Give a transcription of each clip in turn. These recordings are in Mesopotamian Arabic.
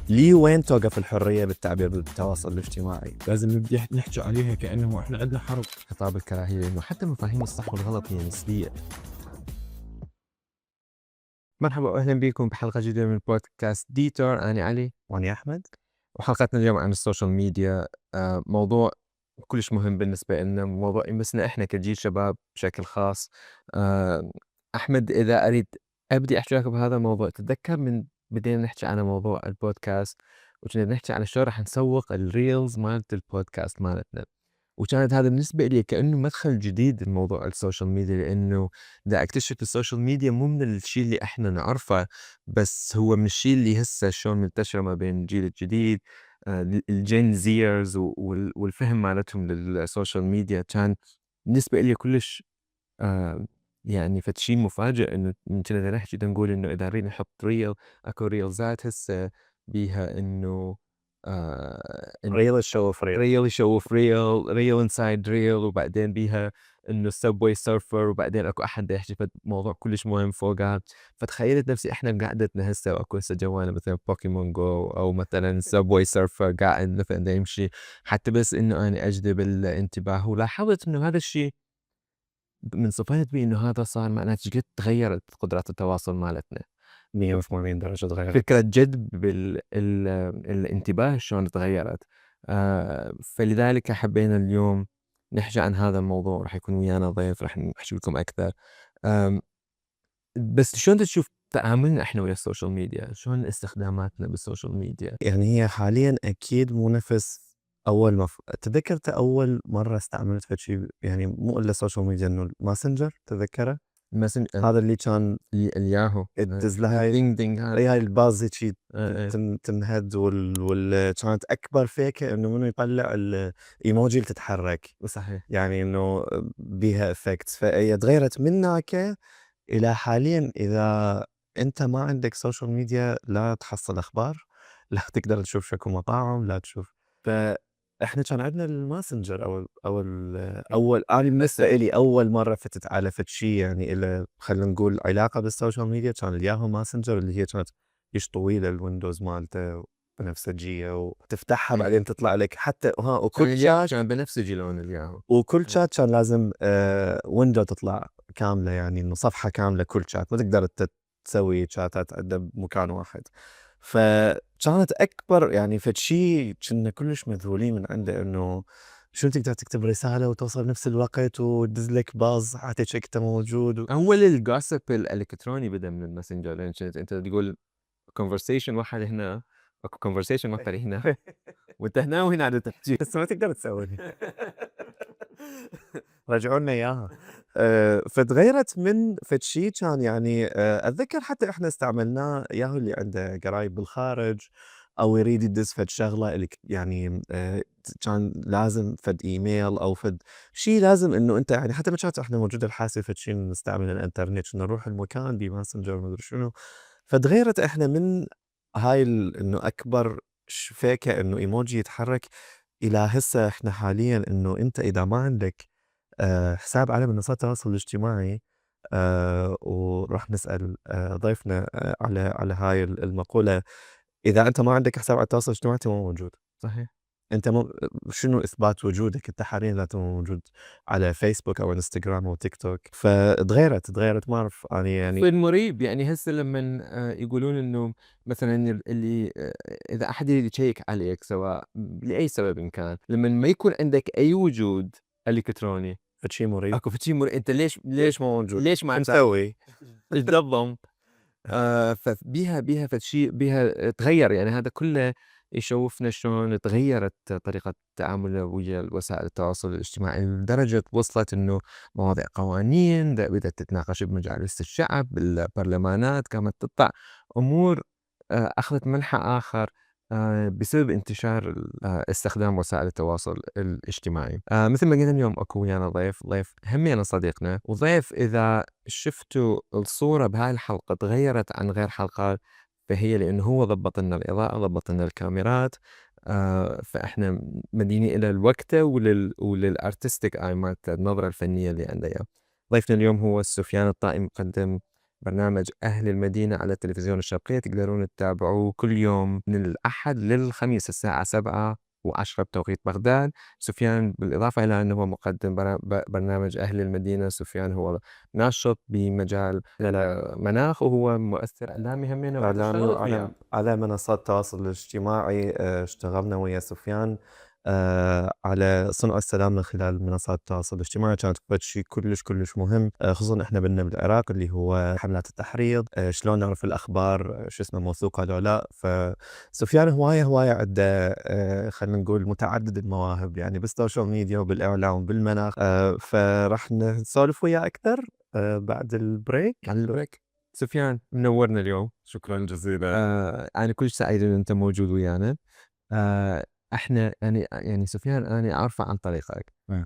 ليه وين توقف الحرية بالتعبير بالتواصل الاجتماعي؟ لازم نبدي نحكي عليها كأنه إحنا عندنا حرب. خطاب الكراهية إنه حتى مفاهيم الصح والغلط هي نسبية. مرحبا وأهلا بكم بحلقة جديدة من بودكاست ديتور. أنا علي وأنا أحمد. وحلقتنا اليوم عن السوشيال ميديا. موضوع كلش مهم بالنسبة لنا، موضوع يمسنا إحنا كجيل شباب بشكل خاص. أحمد، إذا أريد أبدي أحكي لك بهذا الموضوع، تتذكر من بدينا نحكي عن موضوع البودكاست وكنا نحكي عن شلون رح نسوق الريلز مالت البودكاست مالتنا، وكانت هذا بالنسبة لي كأنه مدخل جديد لموضوع السوشيال ميديا، لأنه دا اكتشفت السوشيال ميديا مو من الشيء اللي احنا نعرفه، بس هو من الشيء اللي هسه شلون منتشر ما بين الجيل الجديد، الجين زيرز والفهم مالتهم للسوشيال ميديا كان بالنسبة لي كلش يعني فد شيء مفاجئ. انه كنا نحكي نقول انه اذا نريد نحط ريل، اكو ريلزات هسه بيها انه ريل يشوف ريل. ريل يشوف ريل، ريل انسايد ريل، وبعدين بيها انه سبوي سيرفر، وبعدين اكو احد يحكي فد موضوع كلش مهم فوقها. فتخيلت نفسي احنا بقعدتنا هسه واكو هسه جوانا مثلا بوكيمون جو او مثلا سبوي سيرفر قاعد مثلا يمشي، حتى بس انه انا اجذب الانتباه. ولاحظت انه هذا الشيء من صفات بي انه هذا صار معناته قد تغيرت قدرات التواصل مالتنا. 180 درجة تغير. فكرة جذب الانتباه شلون تغيرت. فلذلك حبينا اليوم نحكي عن هذا الموضوع. رح يكون ويانا ضيف رح نحكي لكم أكثر. بس شلون تشوف تعاملنا احنا ويا السوشيال ميديا؟ شلون استخداماتنا بالسوشيال ميديا؟ يعني هي حاليا أكيد مو نفس أول ما تذكرت أول مرة استعملت فد شيء، يعني مو إلا السوشيال ميديا، إنه الماسنجر تذكره؟ مثلا هذا اللي كان الياهو تدز له هاي دينج دينج هاي الباز هيك آه. تنهد كانت أكبر فيكة إنه منو يطلع الإيموجي اللي تتحرك، صحيح. يعني إنه بيها إفكتس. فهي تغيرت من هناك إلى حاليا. إذا أنت ما عندك سوشيال ميديا لا تحصل أخبار، لا تقدر تشوف شكو مطاعم، لا تشوف. فإحنا كان عندنا الماسنجر أول أنا بالنسبة إلي أول مرة فتت على فد شي يعني إلى خلينا نقول علاقة بالسوشيال ميديا، كان الياهو ماسنجر اللي هي كانت إيش طويلة الويندوز مالته بنفسجية، وتفتحها بعدين تطلع لك حتى وكل شات كان بنفسجي لون الياهو. وكل شات كان لازم ويندو تطلع كاملة، يعني إنه صفحة كاملة كل شات، ما تقدر تسوي شاتات عدة بمكان واحد. فكانت أكبر يعني فد شي كنا كلش مذهولين من عنده، إنه شلون تقدر تكتب رسالة وتوصل بنفس الوقت وتدز لك باز حتى انت موجود اول الجوسب الالكتروني بدا من الماسنجر، لان انت تقول كونفرسيشن واحد هنا، اكو كونفرسيشن واحد هنا، وانت هنا وهنا عاد تحكي. بس ما تقدر تسوي. رجعوا لنا اياها. فتغيرت من فد شي كان يعني اتذكر حتى احنا استعملناه ياهو اللي عنده قرايب بالخارج او يريد يدز فد شغله اللي يعني كان لازم فد ايميل او فد شي لازم انه انت يعني حتى ما كانت احنا موجوده الحاسه فد شي نستعمل الانترنت، كنا نروح المكان بماسنجر ما ادري شنو. فتغيرت احنا من هاي انه اكبر فيكه انه ايموجي يتحرك الى هسه احنا حاليا انه انت اذا ما عندك حساب على منصات التواصل الاجتماعي، وراح نسأل ضيفنا على هاي المقولة، إذا أنت ما عندك حساب على التواصل الاجتماعي أنت مو موجود. صحيح. أنت شنو إثبات وجودك؟ أنت حاليا لا موجود على فيسبوك أو انستغرام أو تيك توك. فتغيرت ما أعرف أنا يعني. يصير مريب يعني هسه لما يقولون انه مثلا اللي اذا احد يريد يشيك عليك سواء لاي سبب كان، لما ما يكون عندك اي وجود الكتروني، فشي مريب. اكو شيء انت ليش مو موجود. ليش ما شو عم مسوي؟ ايش تضم. فبيها فشي بيها تغير، يعني هذا كله يشوفنا شلون تغيرت طريقة تعاملنا ويا وسائل التواصل الاجتماعي، لدرجة وصلت انه مواضيع قوانين بدأت تتناقش بمجالس الشعب، بالبرلمانات قامت تطلع امور اخذت منحى اخر بسبب انتشار استخدام وسائل التواصل الاجتماعي. مثل ما قلنا اليوم اكو ويانا ضيف همينا صديقنا، وضيف اذا شفتوا الصورة بهاي الحلقة تغيرت عن غير حلقات، فهي لأنه هو ضبط لنا الإضاءة، ضبط لنا الكاميرات. فإحنا مدينين إلى الوقت وللأرتستيك آي مالت النظرة الفنية اللي عنده إياه. ضيفنا اليوم هو سفيان الطائي، مقدم برنامج أهل المدينة على التلفزيون الشرقية، تقدرون تتابعوه كل يوم من الأحد للخميس الساعة 7:10 بتوقيت بغداد. سفيان بالإضافة إلى أنه هو مقدم برنامج أهل المدينة، سفيان هو ناشط بمجال المناخ، وهو مؤثر إعلامي همينة إعلامي واشتغل وعلى فيها. على منصات التواصل الاجتماعي اشتغلنا ويا سفيان على صنع السلام من خلال منصات التواصل الاجتماعي. كانت شيء كلش مهم، خصوصا احنا بلنا بالعراق اللي هو حملات التحريض، شلون نعرف الاخبار شو اسمه موثوقه ولا لا. فسفيان هوايه عنده خلينا نقول متعدد المواهب، يعني بالسوشيال ميديا وبالاعلام وبالمناخ. فراح نسولف وياه اكثر بعد البريك. على البريك. سفيان منورنا اليوم. شكرا جزيلا. أنا كلش سعيد إن أنت موجود ويانا. إحنا يعني سفيان أنا أعرفه عن طريقك، نعم.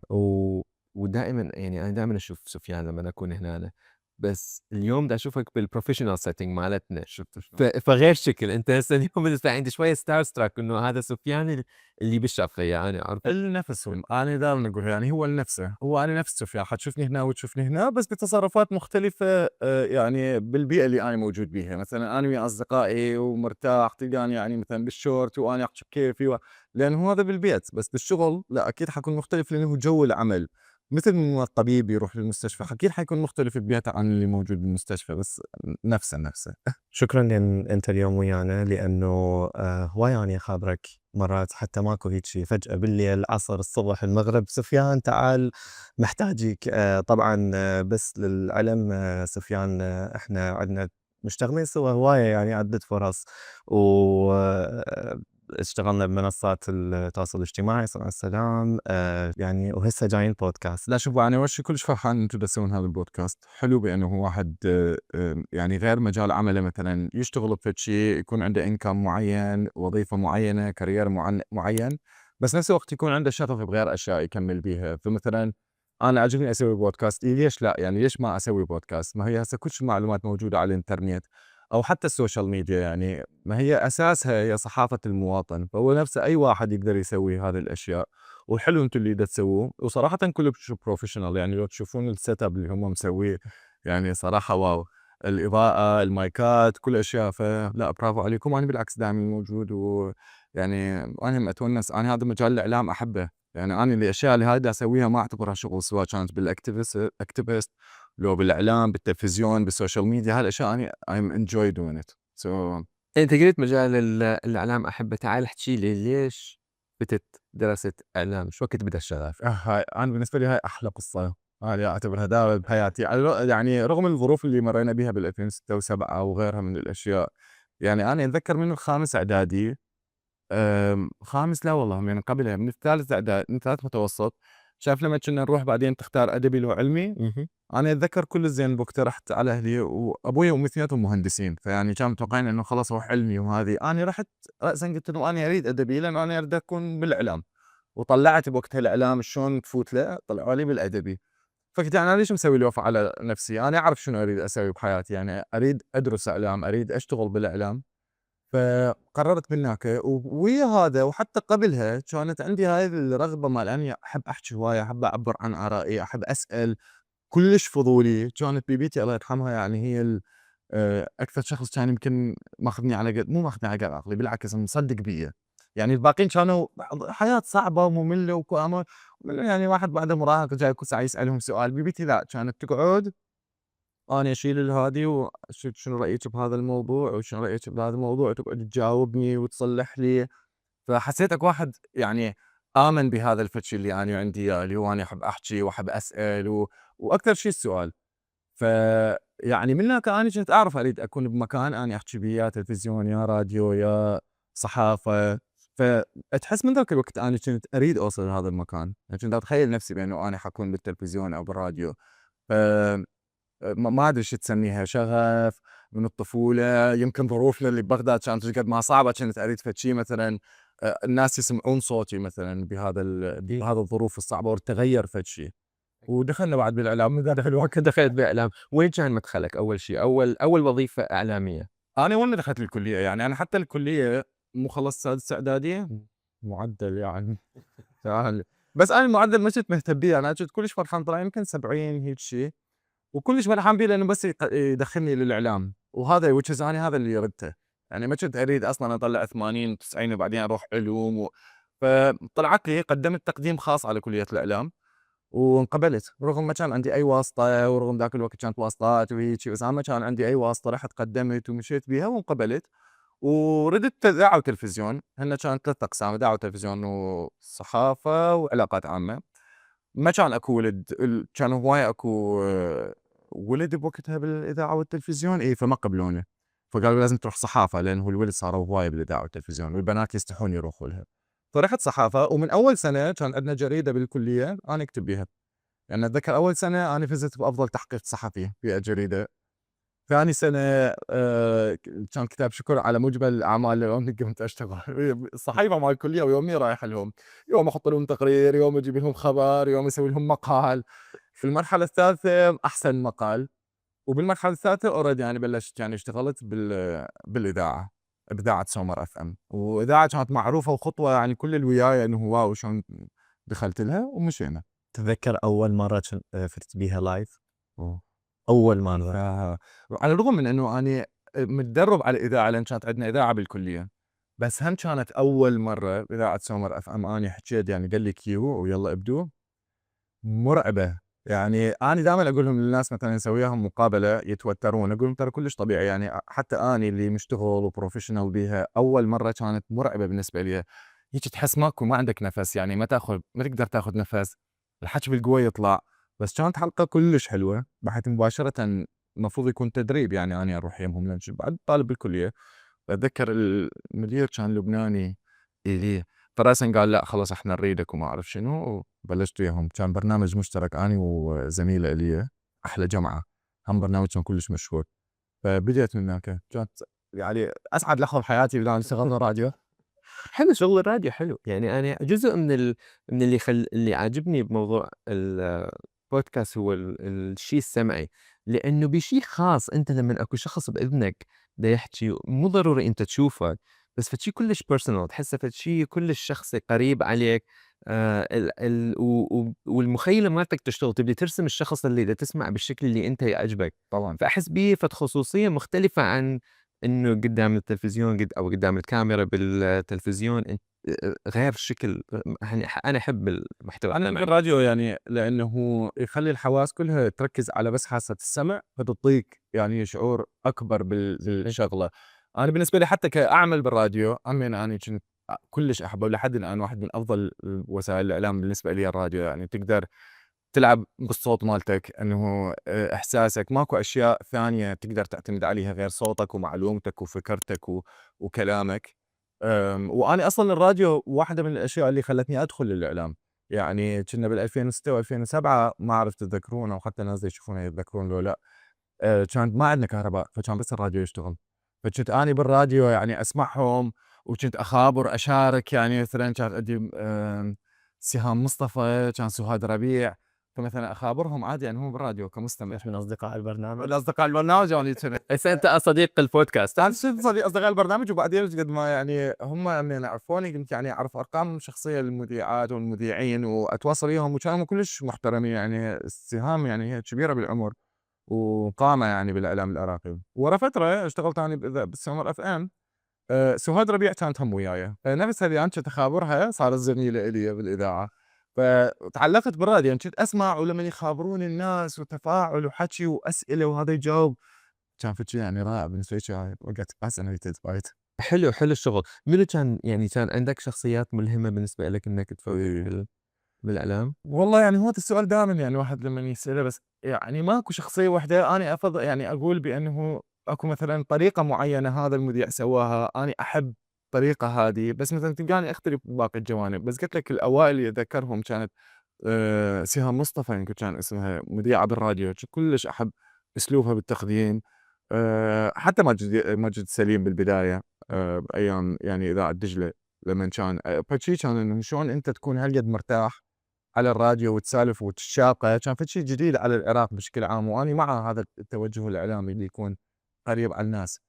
ودائما يعني أنا دائما أشوف سفيان لما أكون هنا، بس اليوم دا أشوفك بالبروفيشنال سيتنج مالتنا. شفت شلون؟ فغير شكل أنت هسه اليوم بالنسبة عندي شوية ستار ستراك إنه هذا سفيان اللي بالشرقية أنا أعرفه. النفس هو أنا دائما أقول يعني هو نفسه، هو أنا نفس سفيان، حتشوفني هنا وتشوفني هنا بس بتصرفات مختلفة يعني بالبيئة اللي أنا موجود بيها. مثلا أنا ويا أصدقائي ومرتاح تلقاني يعني مثلا بالشورت وأنا أحكي بكيفي لأنه هذا بالبيت، بس بالشغل لا أكيد حكون مختلف لأنه جو العمل. مثل ما الطبيب يروح للمستشفى أكيد حيكون مختلف ببيته عن اللي موجود بالمستشفى، بس نفسه. شكرا لأن أنت اليوم ويانا، لأنه هواية أنا خابرك مرات حتى ماكو هيك شي، فجأة بالليل العصر الصبح المغرب سفيان تعال محتاجك. طبعا بس للعلم سفيان احنا عندنا مشتغلين سوا هواية، يعني عدة فرص، و اشتغلنا بمنصات التواصل الاجتماعي صنع السلام يعني، وهسه جايين بودكاست. لا شوفوا أنا أول شي كلش فرحان إنتم تسوون هذا البودكاست، حلو بأنه هو واحد يعني غير مجال عمله مثلا يشتغل بفد شي يكون عنده إنكم معين، وظيفة معينة، كارير معين، بس نفس الوقت يكون عنده شغف بغير أشياء يكمل بيها. فمثلا أنا عجبني أسوي بودكاست، ليش لا يعني ليش ما أسوي بودكاست؟ ما هي هسه كل المعلومات موجودة على الإنترنت أو حتى السوشيال ميديا، يعني ما هي أساسها هي صحافة المواطن، فهو نفسه أي واحد يقدر يسوي هذه الأشياء. وحلو انتم اللي دا تسووه، وصراحة كلكم بروفيشنال، يعني لو تشوفون السيت اب اللي هم مسويه يعني صراحة واو، الإضاءة، المايكات، كل أشياء، فلا برافو عليكم. أنا بالعكس دائما موجود، ويعني أنا متونس، أنا هذا مجال الإعلام أحبه، يعني أنا الأشياء اللي هاي دا أسويها ما أعتبرها شغل، سواء كانت بالأكتيفست لو بالإعلام بالتلفزيون بالسوشيال ميديا، هالأشياء أنا I'm enjoy doing it. So أنت قلت مجال الإعلام أحبه، تعال احكي لي ليش بدت دراسة إعلام؟ شو وقت بدأ الشغف؟ هاي أنا بالنسبة لي هاي أحلى قصة، أنا أعتبرها دائما بحياتي، يعني رغم الظروف اللي مرينا بها بال 2006 و7 وغيرها من الأشياء. يعني أنا أتذكر من الخامس إعدادي، خامس لا والله من قبلها، من الثالث إعدادي، من ثالث متوسط، شايف لما كنا نروح بعدين تختار أدبي لو علمي. أنا أتذكر كل الزين اقترحت على أهلي، وأبوي وأمي اثنيناتهم مهندسين، فيعني كانوا متوقعين إنه خلاص أروح علمي وهذه. أنا رحت رأسا قلت لهم أنا أريد أدبي لأنه أنا أريد أكون بالإعلام، وطلعت بوقتها الإعلام شلون تفوت له، طلعوا لي بالأدبي. فقلت يعني أنا ليش مسوي الوفا على نفسي؟ أنا أعرف شنو أريد أسوي بحياتي، يعني أريد أدرس إعلام، أريد أشتغل بالإعلام. فقررت من هناك، ويا هذا وحتى قبلها كانت عندي هاي الرغبة مال أني أحب أحكي هواية، أحب أعبر عن آرائي، أحب أسأل، كلش فضولي. كانت بيبيتي الله يرحمها يعني هي أكثر شخص كان يمكن ماخذني على مو ماخذني على قد عقلي، بالعكس مصدق بيا. يعني الباقيين كانوا حياة صعبة ومملة يعني واحد بعد مراهقة جاي كل ساعة يسألهم سؤال، بيبيتي لا كانت تقعد أنا أشيل الهادي وأشوف شنو رأيك بهذا الموضوع وشنو رأيك بهذا الموضوع، وتقعد تجاوبني وتصلح لي. فحسيت اكو واحد يعني آمن بهذا الفتش اللي أنا عندي إياه، اللي هو أنا أحب أحكي وأحب أسأل وأكثر شيء السؤال. فيعني من هناك أنا كنت أعرف أريد أكون بمكان أنا أحكي بيه، يا تلفزيون يا راديو يا صحافة. فتحس من ذاك الوقت أنا كنت أريد أوصل لهذا المكان، يعني كنت أتخيل نفسي بأنه أنا حكون بالتلفزيون أو بالراديو. ف ما أدري شو تسميها، شغف من الطفولة، يمكن ظروفنا اللي ببغداد كانت قد ما صعبة، كنت أريد فد شي مثلًا الناس يسمعون صوتي مثلًا بهذا الظروف الصعبة، وتغيّر فد شي. ودخلنا بعد بالإعلام، من ذاك الوقت دخلت بإعلام، وين كان مدخلك أول شيء؟ أول وظيفة إعلامية؟ أنا وين دخلت الكلية، يعني أنا حتى الكلية مو خلصت سادس إعدادي، معدل يعني تعال، بس أنا المعدل ما كنت مهتم بيه، أنا كنت كلش فرحان طلع يمكن 70 هيك شي. وكلش فرحان بيه لإنه بس يدخّلني للإعلام، وهذا which is أنا هذا اللي ردته، يعني ما كنت أريد أصلًا أطلّع 80 و90 وبعدين أروح علوم فطلعت لي قدّمت تقديم خاص على كلية الإعلام وانقبلت، رغم ما كان عندي أي واسطة ورغم ذاك الوقت كانت واسطات وهيجي، بس أنا ما كان عندي أي واسطة، رحت قدّمت ومشيت بيها وانقبلت. وردت إذاعة وتلفزيون، هن كانت 3 أقسام إذاعة وتلفزيون وصحافة وعلاقات عامة. ما كان أكو ولد كان هواية أكو ولد بوقتها بالإذاعة والتلفزيون فما قبلوني، فقالوا لازم تروح صحافة لأن هو الولد صاروا هواية بالإذاعة والتلفزيون والبنات يستحون يروحوا لها، فرحت صحافة. ومن أول سنة كان عندنا جريدة بالكلية أنا أكتب بيها، يعني أتذكر أول سنة أنا فزت بأفضل تحقيق صحفي في الجريدة. ثاني سنة كان كتاب شكر على مجمل الأعمال اللي يوم قمت أشتغل الصحيفة مال الكلية ويومي رايح لهم، يوم أحط لهم تقرير، يوم أجيب لهم خبر، يوم أسوي لهم مقال. في المرحلة الثالثة أحسن مقال، وبالمرحلة الثالثة already يعني بلشت يعني اشتغلت بالإذاعة، بإذاعة سومر FM، وإذاعة كانت معروفة وخطوة يعني كل اللي وياي إنه واو شلون دخلت لها ومشينا. تتذكر أول مرة فتت بيها لايف؟ أوه. أول مرة. على الرغم من إنه أنا متدرب على الإذاعة لأن كانت عندنا إذاعة بالكلية، بس هم كانت أول مرة بإذاعة سومر FM أنا حكيت يعني قال لي كيو ويلا ابدوا، مرعبة. يعني أنا دائما أقول لهم للناس مثلا نسوي لهم مقابلة يتوترون، أقول لهم ترى كلش طبيعي، يعني حتى أنا اللي مشتغل وبروفيشنال بيها أول مرة كانت مرعبة بالنسبة لي، هيك تحس ماكو ما عندك نفس، يعني ما تقدر تاخذ نفس، الحكي بالقوة يطلع. بس كانت حلقة كلش حلوة بحيث مباشرة المفروض يكون تدريب، يعني أنا أروح يمهم لانش بعد طالب بالكلية. أتذكر المدير كان لبناني فراسا قال لأ خلاص إحنا نريدك وما أعرف شنو، وبلشت وياهم. كان برنامج مشترك أنا وزميلة إلي أحلى جمعة، هم برنامج كان كلش مشهور، فبديت من هناك. كانت يعني أسعد لحظة بحياتي بدال اشتغلنا راديو. حلو شغل الراديو حلو، يعني أنا جزء من اللي عاجبني بموضوع البودكاست هو الشيء السمعي، لأنه بشيء خاص أنت لمن أكو شخص بإذنك بده يحكي مو ضروري أنت تشوفه، بس فشي كلش بيرسونال تحسه فشي كلش شخصي قريب عليك. والمخيلة مالتك تشتغل تبدي ترسم الشخص اللي بدك تسمع بالشكل اللي أنت يعجبك، طبعا فأحس بيه فد خصوصية مختلفة عن إنه قدام التلفزيون أو قدام الكاميرا بالتلفزيون غير شكل. يعني أنا أحب المحتوى أنا أحب السمعي. الراديو يعني لأنه يخلي الحواس كلها تركز على بس حاسة السمع، فتعطيك يعني شعور أكبر بالشغلة. أنا بالنسبة لي حتى كأعمل بالراديو أنا كنت كلش أحبه لحد الآن، واحد من أفضل وسائل الإعلام بالنسبة لي الراديو، يعني تقدر تلعب بالصوت مالتك، إنه إحساسك ماكو أشياء ثانية تقدر تعتمد عليها غير صوتك ومعلومتك وفكرتك وكلامك. وأنا أصلًا الراديو واحدة من الأشياء اللي خلتني أدخل للإعلام، يعني كنا بال2006 و2007 ما أعرف تتذكرون أو حتى الناس اللي يشوفونا يتذكرون لو لأ، كان ما عندنا كهرباء، فكان بس الراديو يشتغل، فكنت أني بالراديو يعني أسمعهم وكنت أخابر أشارك، يعني مثلًا كان عندي سهام مصطفى، كان سهاد ربيع، فمثلًا أخابرهم عادي يعني هم بالراديو كمستمع. من أصدقاء البرنامج. أصدقاء البرنامج يعني هسه أنت صديق البودكاست. كان صديق أصدقاء البرنامج، وبعدين قد ما يعني هم من يعرفوني كنت يعني أعرف أرقام شخصية للمذيعات والمذيعين وأتواصل وياهم، وكانوا كلش محترمين، يعني سهام يعني هي كبيرة بالعمر وقامة يعني بالإعلام العراقي. ورا فترة اشتغلت أنا بالسمر FM. سهاد ربيع كانت هم وياي، نفس هذه أنا كنت أخابرها صارت زميلة إلي بالإذاعة، فتعلقت بالراديو، يعني كنت أسمع ولمن يخابرون الناس وتفاعل وحكي وأسئلة وهذا يجاوب، كان فشي يعني رائع بالنسبة لي، وقت fascinated by it. حلو حلو الشغل. منو كان يعني كان عندك شخصيات ملهمة بالنسبة لك إنك تفوت بالإعلام؟ والله يعني هو السؤال دائما يعني الواحد لما يسأله، بس يعني ماكو شخصية واحدة أنا أفضل يعني أقول بأنه أكو مثلا طريقة معينة هذا المذيع سواها أنا أحب الطريقة هذه، بس مثلا تلقاني أختلف بباقي الجوانب. بس قلت لك الأوائل اللي أتذكرهم كانت سهام مصطفى، يمكن كان اسمها مذيعة بالراديو، كلش أحب أسلوبها بالتقديم. حتى ماجد سليم بالبداية، بأيام يعني إذاعة دجلة لمن كان فشي كان إنه شلون أنت تكون هالقد مرتاح على الراديو وتسالف وتتشاقى، كان فشي جديد على العراق بشكل عام، وأني مع هذا التوجه الإعلامي اللي يكون قريب على الناس.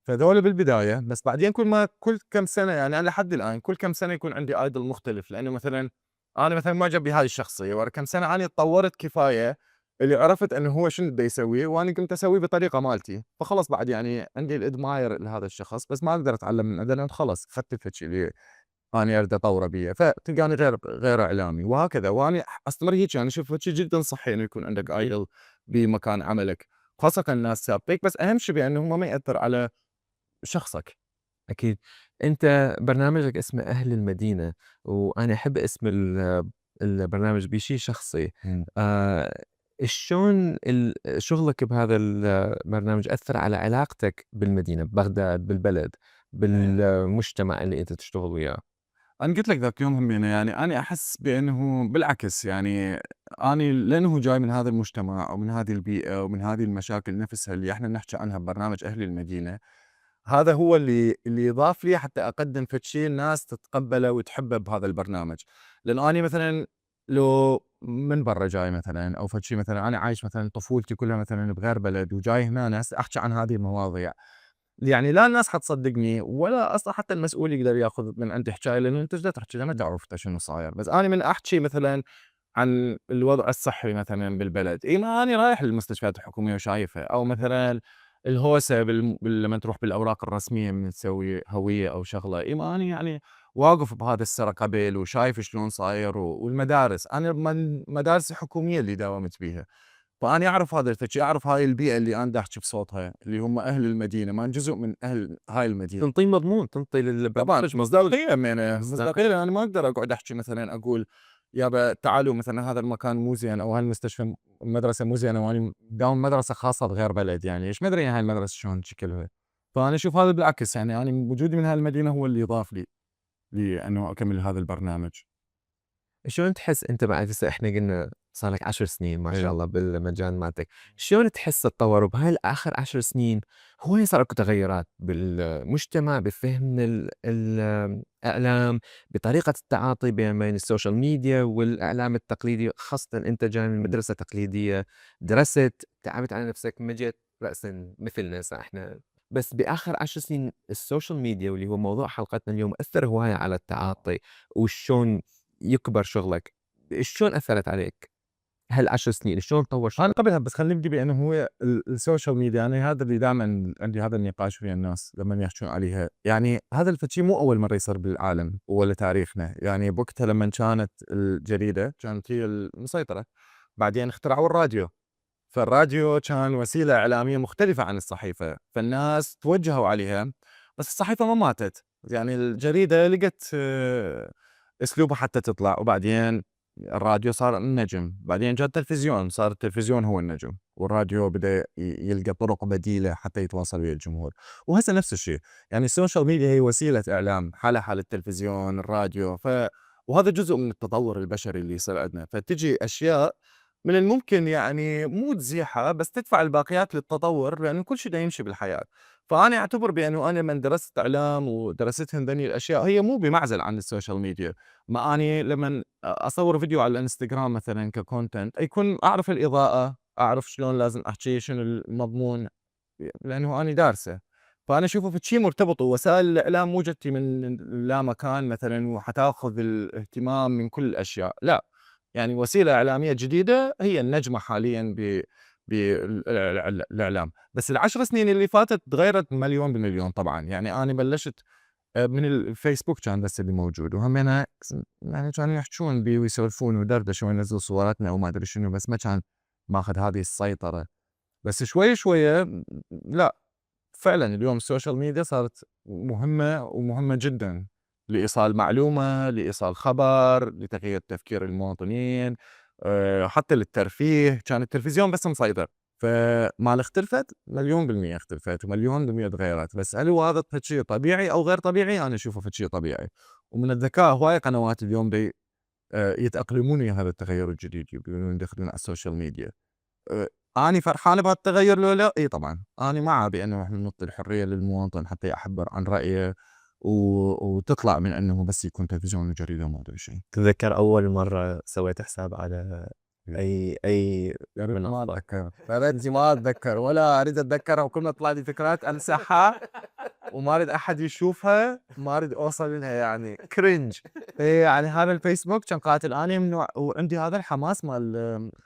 فذولا بالبداية، بس بعدين كل كم سنة يعني أنا لحد الآن كل كم سنة يكون عندي ايدول مختلف، لأنه مثلا أنا مثلا معجب بهاي الشخصية، ورا كم سنة أنا تطورت كفاية اللي عرفت إنه هو شنو بده يسوي وأنا قمت أسويه بطريقة مالتي، فخلص بعد يعني عندي الadmire لهذا الشخص، بس ما أقدر أتعلم من عنده لأن خلص أخدت الشي اللي أنا أريد أطوره بيه، فتلقاني غير إعلامي وهكذا. وأنا أستمر هيك، أنا أشوف شي جدًا صحي إنه يكون عندك idol بمكان عملك، خاصةً الناس سابقيك، بس أهم شي بأنه هو ما يأثر على شخصك. أكيد. أنت برنامجك اسمه أهل المدينة، وأنا أحب اسم البرنامج بشي شخصي. إمم. شلون شغلك بهذا البرنامج أثّر على علاقتك بالمدينة، ببغداد، بالبلد، بالمجتمع اللي أنت تشتغل وياه؟ أنا قُلت لك ذاك يوم همينة، يعني أنا أحس بأنه بالعكس، يعني أني لأنه جاي من هذا المجتمع أو من هذه البيئة ومن هذه المشاكل نفسها اللي إحنا نحكي عنها ببرنامج أهل المدينة، هذا هو اللي يضاف لي حتى أقدّم فد شي الناس تتقبّله وتحبه بهذا البرنامج. لأن أني مثلًا لو من برّا جاي مثلًا أو فد شي، مثلًا أنا عايش مثلًا طفولتي كلها مثلًا بغير بلد وجاي هنا هسه أحكي عن هذه المواضيع، يعني لا الناس حتصدّقني ولا أصلًا حتى المسؤول يقدر ياخذ من عندي حجاية، لأنه أنت إيش دا تحكي؟ ما تعرف أنت شنو صاير. بس أنا من أحكي مثلًا عن الوضع الصحي مثلًا بالبلد، ما أني رايح للمستشفيات الحكومية وشايفها، أو مثلًا الهوسة لمّا تروح بالأوراق الرسمية من تسوي هوية أو شغلة، ما أني يعني واقف بهذا السَّرَى قبل وشايف شلون صاير. والمدارس، أنا من مدارس الحكومية اللي داومت بيها، فأني أعرف هذا الفشي، أعرف هاي البيئة اللي أنا دا أحكي بصوتها، اللي هم أهل المدينة، ما أنا جزء من أهل هاي المدينة. تنطيه مضمون، تنطي طبعًا للبرنامج مصداقية، مصداقية. مصداقية. أنا ما أقدر أقعد أحكي مثلًا أقول يابا تعالوا مثلًا هذا المكان مو زين أو هالمستشفى المدرسة مو زينة وأني داوم مدرسة خاصة بغير بلد، يعني إيش مدري هاي المدرسة شلون شكلها. فأنا أشوف هذا بالعكس، يعني أنا وجودي من هالمدينة هو اللي يضاف لي لإنه أكمل هذا البرنامج. شلون تحس أنت بعد هسه إحنا قلنا صار لك 10 سنين ما شاء إيه. الله بالمجال مالتك، شلون تحس تطور بهاي الآخر 10 سنين هو صار اكو تغيرات بالمجتمع بفهم الإعلام، بطريقة التعاطي بين السوشيال ميديا والإعلام التقليدي، خاصةً أنت جاي من مدرسة تقليدية، درست، تعبت على نفسك، ما جيت رأسًا مثلنا هسه إحنا، بس بآخر 10 سنين السوشيال ميديا واللي هو موضوع حلقتنا اليوم أثّر هواية على التعاطي، وشلون يكبر شغلك، شلون أثّرت عليك هال10 سنين، شلون طوّر أنا شغلك؟ قبلها بس خلّيني نبدي بأنه هو السوشيال ميديا، أنا هذا اللي دائمًا عندي هذا النقاش ويا الناس لمّن يحجون عليها، يعني هذا الفشي مو أول مرّة يصير بالعالم ولا تاريخنا، يعني بوقتها لمّن كانت الجريدة كانت هي المسيطرة، بعدين اخترعوا الراديو، فالراديو كان وسيلة إعلامية مختلفة عن الصحيفة، فالناس توجّهوا عليها، بس الصحيفة ما ماتت، يعني الجريدة لقت أسلوبها حتى تطلع. وبعدين الراديو صار النجم، بعدين جا التلفزيون، صار التلفزيون هو النجم، والراديو بدأ يلقى طرق بديلة حتى يتواصل ويا الجمهور. وهسه نفس الشيء، يعني السوشيال ميديا هي وسيلة إعلام حالها حال التلفزيون، الراديو، وهذا جزء من التطور البشري اللي يصير عندنا، فتجي أشياء من الممكن يعني مو تزيحها بس تدفع الباقيات للتطور، لأنه كل شيء دا يمشي بالحياة. فأنا أعتبر بأنه أنا من درست إعلام ودرستهن ذني الأشياء هي مو بمعزل عن السوشيال ميديا. ما أني لمن أصور فيديو على الانستغرام مثلا ككونتنت يكون أعرف الإضاءة، أعرف شلون لازم أحكي، شنو المضمون، لأنه أنا دارسه. فأنا أشوفه في شيء مرتبط، ووسائل الإعلام مو جتي من لا مكان مثلا وحتاخذ الاهتمام من كل الأشياء، لا، يعني وسيلة إعلامية جديدة هي النجمة حاليا بالإعلام. بس العشر سنين اللي فاتت تغيرت مليون بالمليون طبعا. يعني أنا بلشت من الفيسبوك كان بس اللي موجود، وهم أنا يعني كانوا يحجون بي ويسولفون ودردشوا وينزلوا صوراتنا وما أدري شنو، بس ما كان ماخذ هذه السيطرة. بس شوي شوية لأ، فعلًا اليوم السوشيال ميديا صارت مهمة ومهمة جدًا لإيصال معلومة، لإيصال خبر، لتغيير تفكير المواطنين، حتى للترفيه. كان التلفزيون بس مسيطر، فمال اختلفت مليون بالمِيّة اختلفت ومليون بالمِيّة تغيرت. بس هل هو هذا فد شي طبيعي أو غير طبيعي؟ أنا أشوفه فد شي طبيعي. ومن الذكاء هواية قنوات اليوم يتأقلمون ويا هذا التغير الجديد، يبدون يدخلون على السوشيال ميديا. آآ أني فرحان بهذا التغيّر لو لأ؟ إي طبعًا، أنا مع بأنه إحنا نعطي الحرية للمواطن حتى يعبّر عن رأيه و وتطلع من إنه بس يكون تلفزيون وجريدة وما أدري شي. تتذكر أول مرة سويت حساب على أي يا ريت ما منصة؟ أتذكّر، يا ريتني ما أتذكّر ولا أريد أتذكّرها، وكل ما تطلع لي فكرات أمسحها وما أريد أحد يشوفها، ما أريد أوصل لها يعني cringe. يعني هذا الفيسبوك كان قاتل أني من وعندي هذا الحماس مال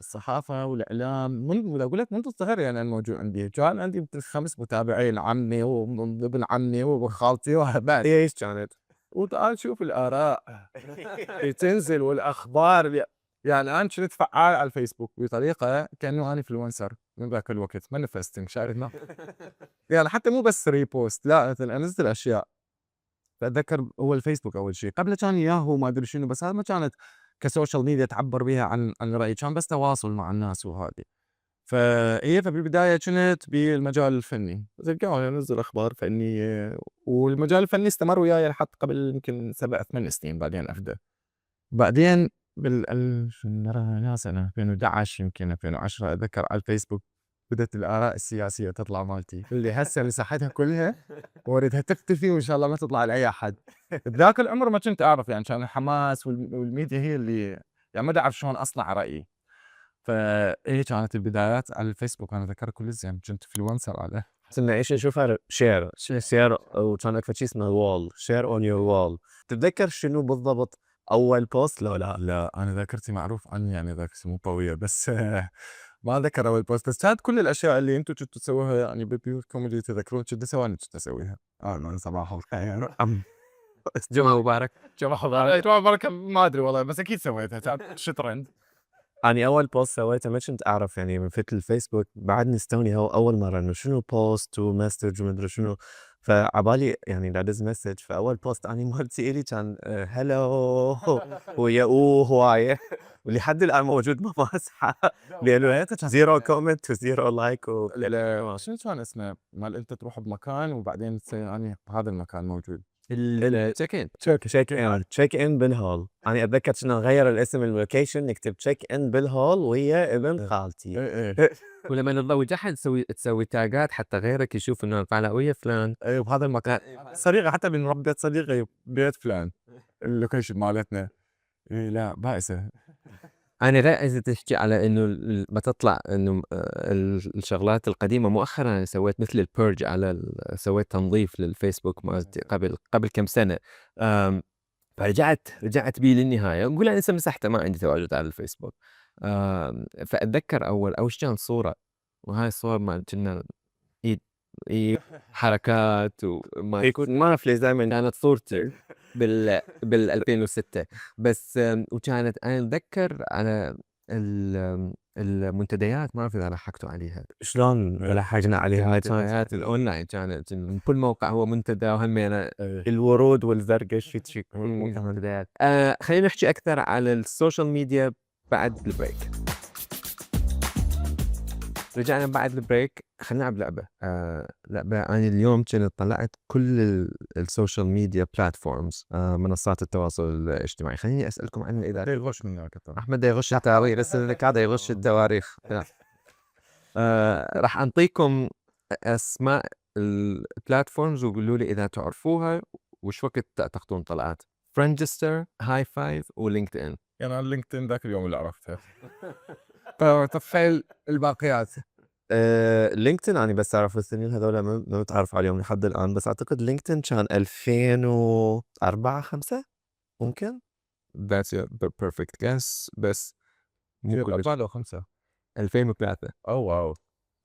الصحافة والإعلام من أقول لك منذ الصغر يعني أنا موجود عندي، كان عندي يمكن 5 متابعين عمي وابن عمي وخالتي وهبال. إيش كانت؟ وتعال شوف الآراء اللي تنزل والأخبار يعني أنا كنت فعال على الفيسبوك بطريقة كأنه أنا انفلونسر من ذاك الوقت manifesting شايف يعني حتى مو بس ريبوست لا مثلا أنزل أشياء. فأتذكر هو الفيسبوك أول شيء قبل كان ياهو ما أدري شنو بس هذا ما كانت كسوشيال ميديا تعبر بها عن رأيي كان بس تواصل مع الناس وهذه. فبالبداية كنت بالمجال الفني تلقاه أنزل أخبار فنية والمجال الفني استمر وياي لحد قبل يمكن 7-8 سنين بعدين أفدى. بعدين يا سنة 2011 يمكن 2010 أتذكر على الفيسبوك بدأت الآراء السياسية تطلع مالتي اللي هسه مساحتها كلها وأريدها تختفي وإن شاء الله ما تطلع لأي أحد. بذاك العمر ما كنت أعرف يعني كان الحماس والميديا هي اللي يعني ما أعرف شلون أصنع رأيي. فإيه كانت البدايات على الفيسبوك أنا أتذكر كل زين كنت انفلونسر عليه. كنا ايش نشوفها شير وكان اكثر شيء اسمه وول شير اون يور وول. تتذكر شنو بالضبط اول بوست لو لا؟ لا أنا ذاكرتي معروف عني يعني ذاكرتي مو قوية بس ما أتذكر أول بوست بس كانت كل الأشياء اللي أنتم كنتوا تسووها يعني ببيوتكم اللي تذكرون كنت أسويها أنا كنت أسويها. أنا صباح الخير جمعة مبارك. جماعة مبارك ما أدري والله بس أكيد سويتها تعرف شو ترند. أنا أول بوست سويته ما كنت أعرف يعني من فترة الفيسبوك بعدني استوني هو أول مرة إنه شنو بوست ومسج ومدري شنو. فعبالي يعني دز مسج فأول بوست أنا مالتي إلي كان هلو ويا هواية ولحد الآن موجود ما مسحه لأنه زيرو كومنت وزيرو لايك شنو كان اسمه مال أنت تروح بمكان وبعدين يعني بهذا المكان موجود. التشيك إن. تشيك ان بالهول. انا اتذكر كنا نغير الاسم اللوكيشن نكتب تشيك ان بالهول ويا ابن خالتي. إيه ولما نضوي جحد تسوي تاجات حتى غيرك يشوف انه طالع ويا فلان. إيه بهذا المكان صديقة حتى من ربة صديقي بيت فلان اللوكيشن مالتنا. إيه لا بائسة. انا لا اذا تحكي على انه ما تطلع انه الشغلات القديمه مؤخرا أنا سويت مثل البيرج على سويت تنظيف للفيسبوك مالتي قبل كم سنه. فرجعت بيه للنهايه نقول انا لسه مسحته ما عندي تواجد على الفيسبوك. فاتذكر اول كان صوره وهاي الصور ما كنا ايد حركات وما يكون ما اعرف ليش دائما كانت صورتي بال 2006 بس. وكانت انا اتذكر على المنتديات ما اعرف اذا لحقتوا عليها شلون لحقنا عليها. هاي المنتديات الاونلاين كانت كل موقع هو منتدى وهم أنا الورود والزرقش في المنتديات. خلينا نحكي اكثر على السوشيال ميديا بعد البريك. رجعنا بعد البريك خلينا نلعب لعبة. لعبة أنا اليوم كنت طلعت كل السوشيال ميديا بلاتفورمز منصات التواصل الاجتماعي. خليني أسألكم عنها إذا يغش منك أحمد يغش التواريخ بس إنك هذا يغش التواريخ. راح أنطيكم أسماء البلاتفورمز وقولوا لي إذا تعرفوها وش وقت تعتقدون طلعت. فريندستر هاي فايف ولينكد إن. يعني لينكدين ذاك اليوم اللي عرفتها. تفعيل الباقيات. لينكدين أنا بس أعرف السنين هذول ما متعرف عليهم لحد الآن بس أعتقد لينكدين كان 2004-5 ممكن. That's your perfect guess بس مو كل 4 أو 5 2003. أو واو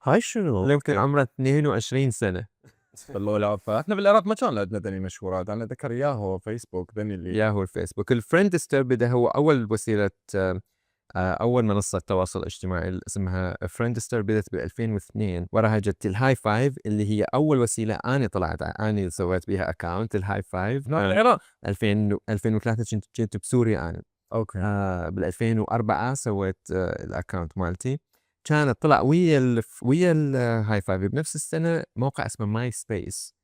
هاي شنو؟ يمكن عمره 22 سنة. والله لا فاحنا بالعراق ما كان عندنا ذني مشهورات. أنا أتذكر ياهو فيسبوك ذني اللي ياهو الفيسبوك. الفريندستر بدا هو أول وسيلة أول منصة تواصل اجتماعي اسمها فريندستر بدأت ب 2002. وراها جت الهاي فايف اللي هي أول وسيلة أنا طلعت أنا سويت بها أكاونت الهاي فايف. العراق 2003 كنت بسوريا أنا. أوكي. بال 2004 سويت الأكاونت مالتي. كانت طلع ويا الهاي فايف بنفس السنة موقع اسمه ماي سبيس.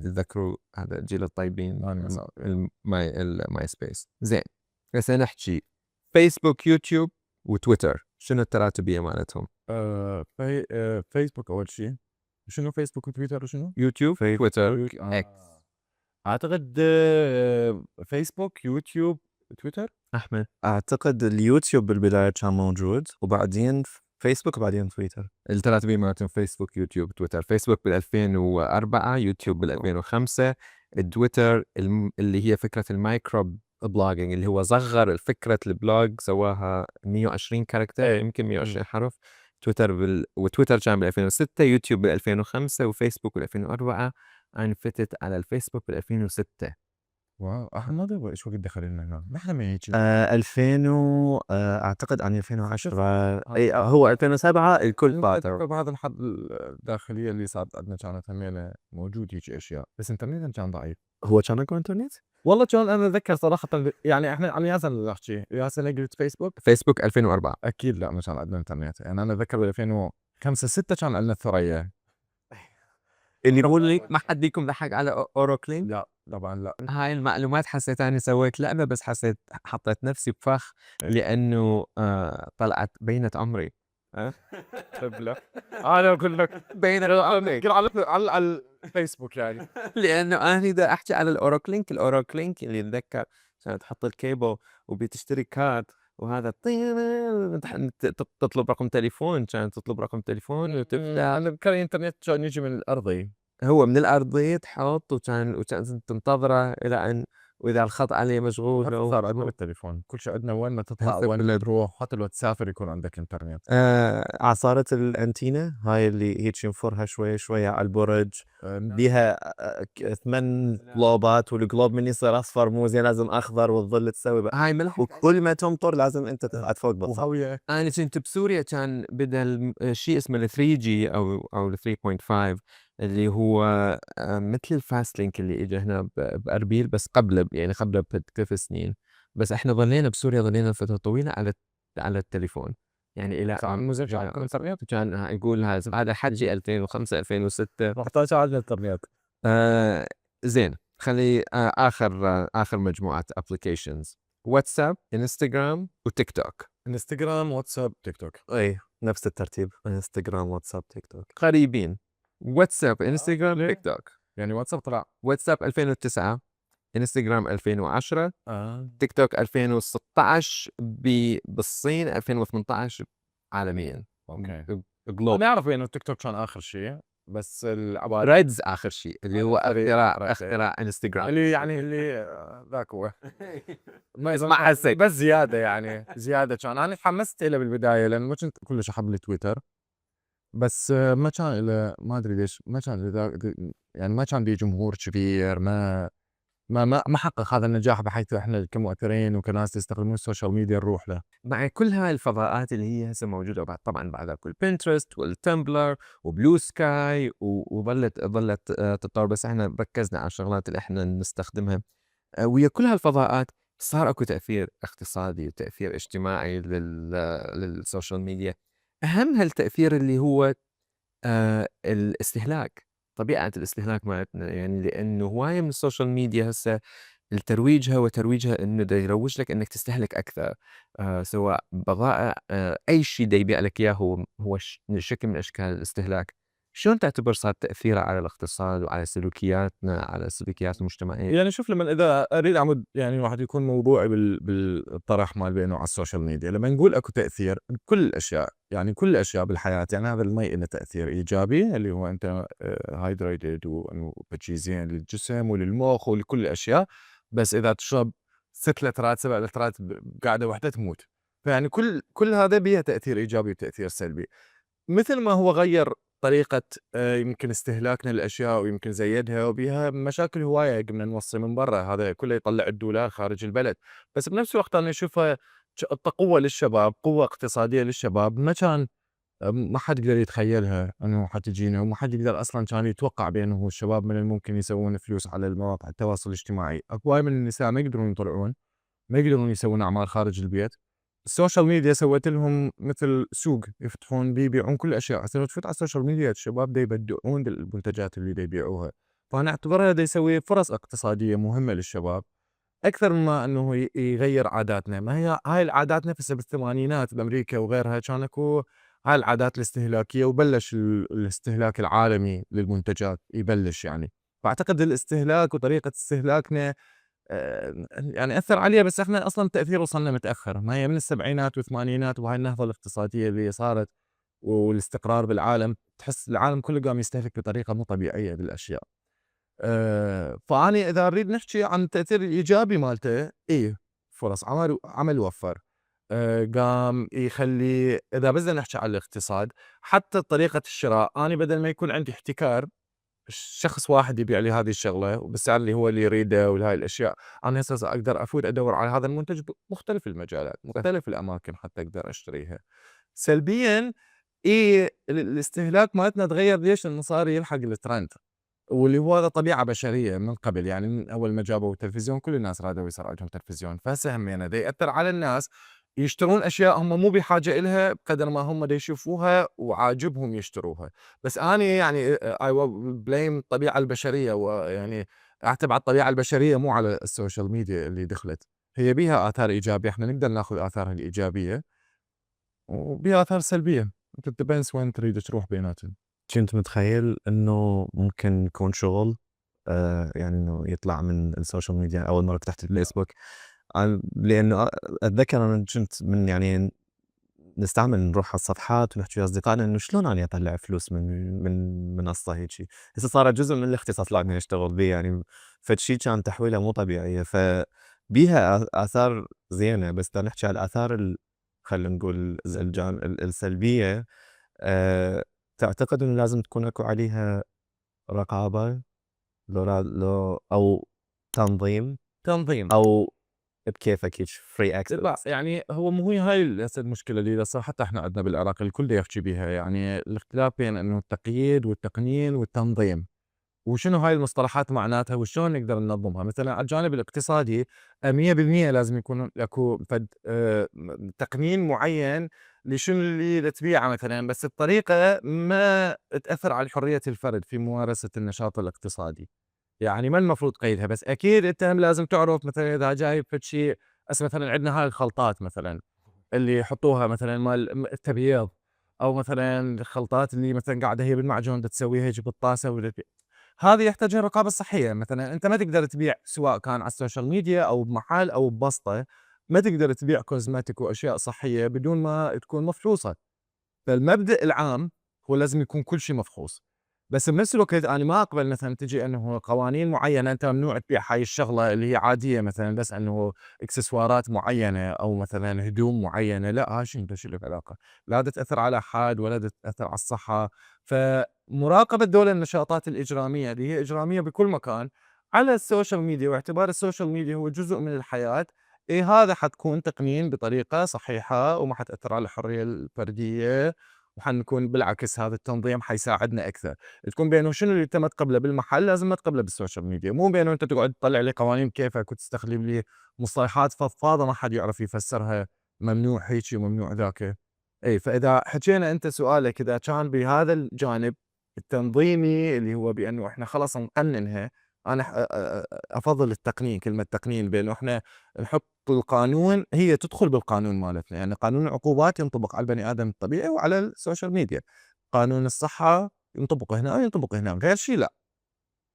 تذكروا هذا جيل الطيبين الماي سبيس. زين بس نحكي فيسبوك يوتيوب وتويتر شنو التراتبية مالتهم؟ فيسبوك أول شيء. شنو فيسبوك وتويتر وشنو؟ يوتيوب تويتر اكس. أعتقد فيسبوك يوتيوب تويتر. أحمد أعتقد اليوتيوب بالبداية كان موجود وبعدين فيسبوك وبعدين تويتر. ال3 مرتين فيسبوك، يوتيوب، تويتر. فيسبوك بال2004، يوتيوب بال2005، التويتر اللي هي فكرة المايكرو بلوجينج اللي هو صغّر فكرة البلوج سواها 120 كاركتر إيه. يمكن 120 حرف. وتويتر كان بال2006، يوتيوب بال2005، وفيسبوك بال2004. أنا فتت على الفيسبوك بال2006. واو! هذا إيش وقت دخل لنا هنا؟ نحن ما هيك 2000 أعتقد عن 2010 هذا أي هو 2007 الكل فاتر. بهذا الحد الداخلية اللي صارت عندنا كانت همينة موجود هيك أشياء، بس إنترنتنا كان ضعيف. هو كان عندكم إنترنت؟ والله كان أنا أتذكر صراحةً يعني إحنا على ياسر اللي نحكي، ياسر قلت فيسبوك؟ فيسبوك 2004. أكيد لأ ما كان عندنا إنترنت، يعني أنا أتذكر بال2005 6 كان عندنا الثريا. اللي بقول لي ما حد فيكم ضحك على أوروكلين؟ لأ طبعًا لأ. هاي المعلومات حسيت أني سويت لعبة، بس حسيت حطيت نفسي بفخ لأنه طلعت بينة عمري. لا أنا أقول لك بينة عمري قل على الفيسبوك يعني. لأنه أنا دا أحكي على الأوروكلينك اللي أتذكر كانت تحط الكيبل وبتشتري كارت، وهذا تطلب رقم تليفون، كانت تطلب رقم تليفون وتفتح. أنا بكره الإنترنت كان يجي من الأرضي. هو من الأرضية تحط، وكان تنتظره إلى أن وإذا الخط عليه مشغول حتى أو صار عندنا بالتليفون كل شيء عندنا، وين ما تطلع هسه وين ما تروح حتى لو تسافر يكون عندك إنترنت. عصارة الأنتينا هاي اللي هيك ينفرها شوي شوي على البرج بيها 8 جلوبات، والجلوب من يصير أصفر مو زين لازم أخضر، والظل تسوي بقى. هاي ملح. وكل ما تمطر لازم أنت تقعد فوق بالضبط. وهوية أنا كنت بسوريا كان بدل شيء اسمه ال 3G أو ال 3.5 اللي هو مثل الفاست لينك اللي إجا هنا بأربيل، بس قبله يعني قبله ب3 سنين. بس إحنا ظلينا بسوريا ظلينا فترة طويلة على التليفون، يعني إلى صار مو زين جا- الإنترنت. كان نقول هذا حجي 2005 2006. محتاج على الإنترنت. زين خلي آخر مجموعة ابلكيشنز: واتساب، انستغرام، وتيك توك. انستغرام، واتساب، تيك توك. اي نفس الترتيب، انستغرام واتساب تيك توك. قريبين. واتساب، انستغرام، ليه؟ تيك توك. يعني واتساب طلع واتساب 2009، انستغرام 2010، آه. تيك توك 2016 بالصين، 2018 عالميا. اوكي. جلوب. انا اعرف انه تيك توك كان اخر شيء، بس العباد ريدز آخر شيء اللي هو ريدز. اختراع انستغرام. اللي يعني اللي ذاك هو ما حسيت. بس زياده يعني زياده كان انا تحمست له بالبدايه لانه ما كنت كلش احب التويتر، بس ما كان له ما ادري ليش ما كان يعني ما كان لي جمهور كبير، ما حقق هذا النجاح بحيث احنا كمؤثرين وكناس يستخدمون السوشيال ميديا نروح له. مع كل هاي الفضاءات اللي هي هسه موجودة طبعا بعد كل بنترست والتمبلر وبلو سكاي وظلت تتطور، بس احنا ركزنا على الشغلات اللي احنا نستخدمها. ويا كل هالفضاءات صار اكو تأثير اقتصادي وتأثير اجتماعي للسوشيال ميديا. أهم هالتأثير اللي هو الاستهلاك، طبيعة الاستهلاك مالتنا، يعني لأنه هواية من السوشيال ميديا هسه وترويجها إنه دا يروج لك إنك تستهلك أكثر، سواء بضائع، أي شيء دا يبيع لك إياه هو شكل من أشكال الاستهلاك. شلون تعتبر صار تأثيره على الاقتصاد وعلى سلوكياتنا، على السلوكيات المجتمعية؟ يعني شوف لما اذا اريد اعمد يعني واحد يكون موضوعي بالطرح مال بينه على السوشيال ميديا، لما نقول اكو تاثير كل الاشياء، يعني كل الاشياء بالحياه، يعني هذا المي له تاثير ايجابي اللي هو انت هايدريتد وانه بتجي زين للجسم وللمخ ولكل الاشياء، بس اذا تشرب 6 لترات 7 لترات بقعده واحده تموت. فيعني كل هذا بيها تاثير ايجابي وتاثير سلبي. مثل ما هو غير طريقة يمكن استهلاكنا للأشياء ويمكن زيدها، وبيها مشاكل هواية قمنا نوصي من برا، هذا كله يطلع الدولار خارج البلد. بس بنفس الوقت أنا أشوفها قوة للشباب، قوة اقتصادية للشباب ما كان ما حد يقدر يتخيلها أنه حتجينا، وما حد يقدر أصلا كان يتوقع بأنه الشباب من الممكن يسوون فلوس على المواقع التواصل الاجتماعي. أكو من النساء ما يقدرون يطلعون، ما يقدرون يسوون أعمال خارج البيت. السوشيال ميديا سوت لهم مثل سوق يفتحون بيه يبيعون كل الاشياء. هسه لو تفوت على السوشيال ميديا الشباب دا يبدعون بالمنتجات اللي دا يبيعوها، فانا اعتبرها دا يسوي فرص اقتصاديه مهمه للشباب اكثر مما انه يغير عاداتنا. ما هي هاي العادات نفسها بالثمانينات بامريكا وغيرها كان اكو هاي العادات الاستهلاكيه، وبلش الاستهلاك العالمي للمنتجات يبلش يعني. فاعتقد الاستهلاك وطريقه استهلاكنا يعني أثّر عليها، بس إحنا أصلًا التأثير وصلنا متأخّر، ما هي من السبعينات والثمانينات وهاي النهضة الاقتصادية اللي صارت والاستقرار بالعالم، تحس العالم كله قام يستهلك بطريقة مو طبيعية بالأشياء. فأني إذا نريد نحكي عن التأثير الإيجابي مالته، إيه فرص عمل وفّر، قام يخلّي إذا بدنا نحكي عن الاقتصاد، حتى طريقة الشراء، أنا بدل ما يكون عندي احتكار شخص واحد يبيع لي هذه الشغلة وبالسعر اللي هو اللي يريده وهاي الأشياء، أنا هسه أقدر أفوت أدوّر على هذا المنتج بمختلف المجالات، مختلف الأماكن حتى أقدر أشتريها. سلبيًا الاستهلاك مالتنا تغيّر ليش؟ لإنه صار يلحق الtrend، واللي هو هذا طبيعة بشرية من قبل، يعني من أول ما جابوا التلفزيون كل الناس رادوا يصير عندهم تلفزيون، فهسه همينه دا يأثّر على الناس يشترون أشياء هم مو بحاجة إلها بقدر ما هم دا يشوفوها وعاجبهم يشتروها. بس أني يعني I blame الطبيعة البشرية، ويعني أعتب على الطبيعة البشرية مو على السوشيال ميديا اللي دخلت، هي بيها آثار إيجابية، إحنا نقدر ناخذ آثارها الإيجابية وبيها آثار سلبية، it depends وين تريد تروح بيناتن. كنت متخيل إنه ممكن يكون شغل يعني إنه يطلع من السوشيال ميديا أول مرة فتحت الفيسبوك، لإنه أتذكر أنا كنت من يعني نستعمل نروح على الصفحات ونحكي ويا أصدقائنا إنه شلون أني أطلع فلوس من منصة هيجي، هسه صارت جزء من الاختصاص اللي أنا أشتغل بيه يعني، فد شي كان تحويلها مو طبيعية، فبيها آثار زينة، بس بدنا نحكي على الآثار خلينا نقول السلبية. تعتقد إنه لازم تكون أكو عليها رقابة لو أو تنظيم تنظيم. أو بكيفك هيك free لا access؟ يعني هو مو هي هاي هسه المشكلة اللي صار حتى احنا عندنا بالعراق الكل دا يحكي بيها، يعني الاختلاف بين انه التقييد والتقنين والتنظيم، وشنو هاي المصطلحات معناتها وشلون نقدر ننظمها. مثلا على الجانب الاقتصادي 100% لازم يكون اكو فد تقنين معين لشنو اللي تبيعه مثلا، بس بطريقة ما تأثر على حرية الفرد في ممارسة النشاط الاقتصادي. يعني ما المفروض قيدها، بس اكيد انت هم لازم تعرف مثلا اذا جايب فد شيء، مثلا عندنا هاي الخلطات مثلا اللي يحطوها مثلا مال التبييض، او مثلا الخلطات اللي مثلا قاعده هي بالمعجون دا تسويها هيك بالطاسه هذه يحتاجها رقابه صحيه. مثلا انت ما تقدر تبيع سواء كان على السوشيال ميديا او بمحل او ببسطه، ما تقدر تبيع كوزماتيك واشياء صحيه بدون ما تكون مفحوصه. فالمبدأ العام هو لازم يكون كل شيء مفحوص، بس بنفس الوقت أنا ما أقبل مثلًا تجي إنه قوانين معيّنة أنت ممنوع تبيع هاي الشغلة اللي هي عادية مثلًا بس إنه إكسسوارات معيّنة أو مثلًا هدوم معيّنة، لأ هاي شو له علاقة، لا دا تأثر على حد ولا دا تأثر على الصحة. فمراقبة دول النشاطات الإجرامية اللي هي إجرامية بكل مكان على السوشيال ميديا، واعتبار السوشيال ميديا هو جزء من الحياة، هذا حتكون تقنين بطريقة صحيحة وما حتأثر على الحرية الفردية، وحنكون بالعكس هذا التنظيم حيساعدنا أكثر. تكون بينه شنو اللي أنت ما تقبله بالمحل لازم ما تقبله بالسوشيال ميديا، مو بينه أنت تقعد تطلع لي قوانين بكيفك وتستخدم لي مصطلحات فضفاضة ما حد يعرف يفسرها، ممنوع هيجي وممنوع ذاك. فإذا حكينا أنت سؤالك إذا كان بهذا الجانب التنظيمي اللي هو بأنه إحنا خلص نقننها، أنا أفضل التقنين، كلمة تقنين بأنه إحنا نحط القانون، هي تدخل بالقانون مالتنا، يعني قانون العقوبات ينطبق على البني آدم الطبيعي وعلى السوشيال ميديا، قانون الصحة ينطبق هنا وينطبق هنا، غير شيء لأ.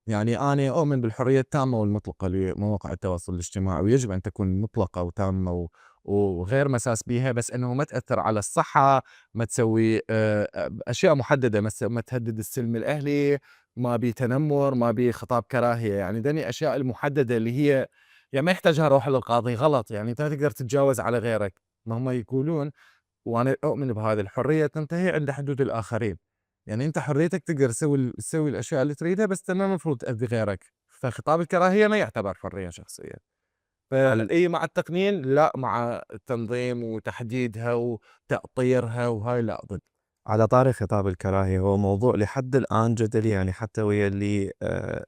يعني أنا أؤمن بالحرية التامة والمطلقة لمواقع التواصل الاجتماعي، ويجب أن تكون مطلقة وتامة وغير مساس بيها، بس إنه ما تأثر على الصحة، ما تسوي أشياء محددة، ما تهدد السلم الأهلي، ما بي تنمر، ما بي خطاب كراهية، يعني دني أشياء المحددة اللي هي يعني ما يحتاجها روح للقاضي غلط، يعني أنت ما تقدر تتجاوز على غيرك، ما هم يقولون، وأنا أؤمن بهذه الحرية تنتهي عند حدود الآخرين. يعني أنت حريتك تقدر تسوي الأشياء اللي تريدها، بس أنت ما المفروض تأذي غيرك، فخطاب الكراهية ما يعتبر حرية شخصية. فإي مع التقنين لأ، مع التنظيم وتحديدها وتأطيرها وهاي لأ ضد. على طاري خطاب الكراهية، هو موضوع لحد الآن جدلي، يعني حتى ويا اللي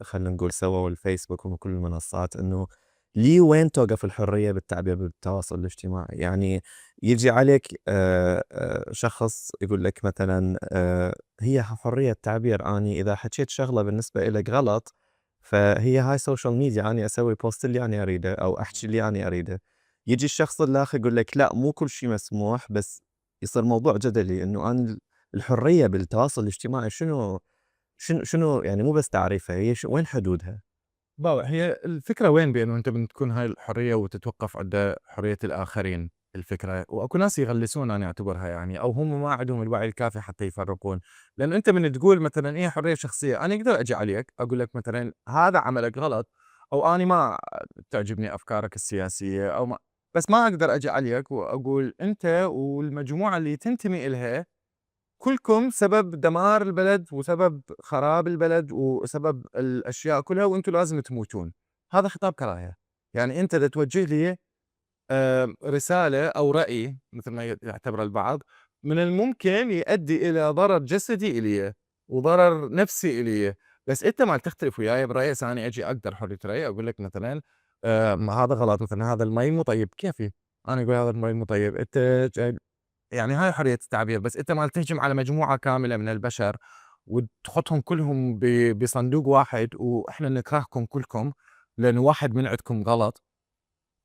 خلينا نقول سووا الفيسبوك وكل المنصات، إنه وين توقف الحرية بالتعبير بالتواصل الاجتماعي؟ يعني يجي عليك شخص يقول لك مثلا هي حرية تعبير، أني إذا حكيت شغلة بالنسبة إلك غلط فهي هاي سوشيال ميديا، أني أسوي بوست اللي أنا أريده أو أحكي اللي أنا أريده. يجي الشخص الآخر يقول لك لا، مو كل شيء مسموح، بس يصير موضوع جدلي إنه أنا الحرية بالتواصل الاجتماعي شنو يعني، مو بس تعريفها، هي وين حدودها؟ هي الفكرة وين بأنه أنت بتكون هاي الحرية وتتوقف عند حرية الآخرين. الفكرة، وأكو ناس يغلسون أنا أعتبرها يعني، أو هم ما عندهم الوعي الكافي حتى يفرقون. لأن أنت من تقول مثلا إيه حرية شخصية، أنا أقدر أجي عليك أقول لك مثلا هذا عملك غلط، أو أنا ما تعجبني أفكارك السياسية أو ما، بس ما أقدر أجي عليك وأقول أنت والمجموعة اللي تنتمي إلها كلكم سبب دمار البلد وسبب خراب البلد وسبب الأشياء كلها وأنتم لازم تموتون. هذا خطاب كراهية. يعني أنت إذا توجه لي رسالة أو رأي مثل ما يعتبره البعض، من الممكن يؤدي إلى ضرر جسدي إلي وضرر نفسي إلي، بس أنت ما تختلف وياي برأيي، أنا أجي أقدر حرية رأي أقول لك مثلا هذا غلط، مثلا هذا المي مو طيب، كيفي أنا أقول هذا المي مو طيب، أنت يعني هاي حرية التعبير. بس أنت ما تهجم على مجموعة كاملة من البشر وتحطهم كلهم بصندوق واحد وإحنا نكرهكم كلكم لأنه واحد من عندكم غلط.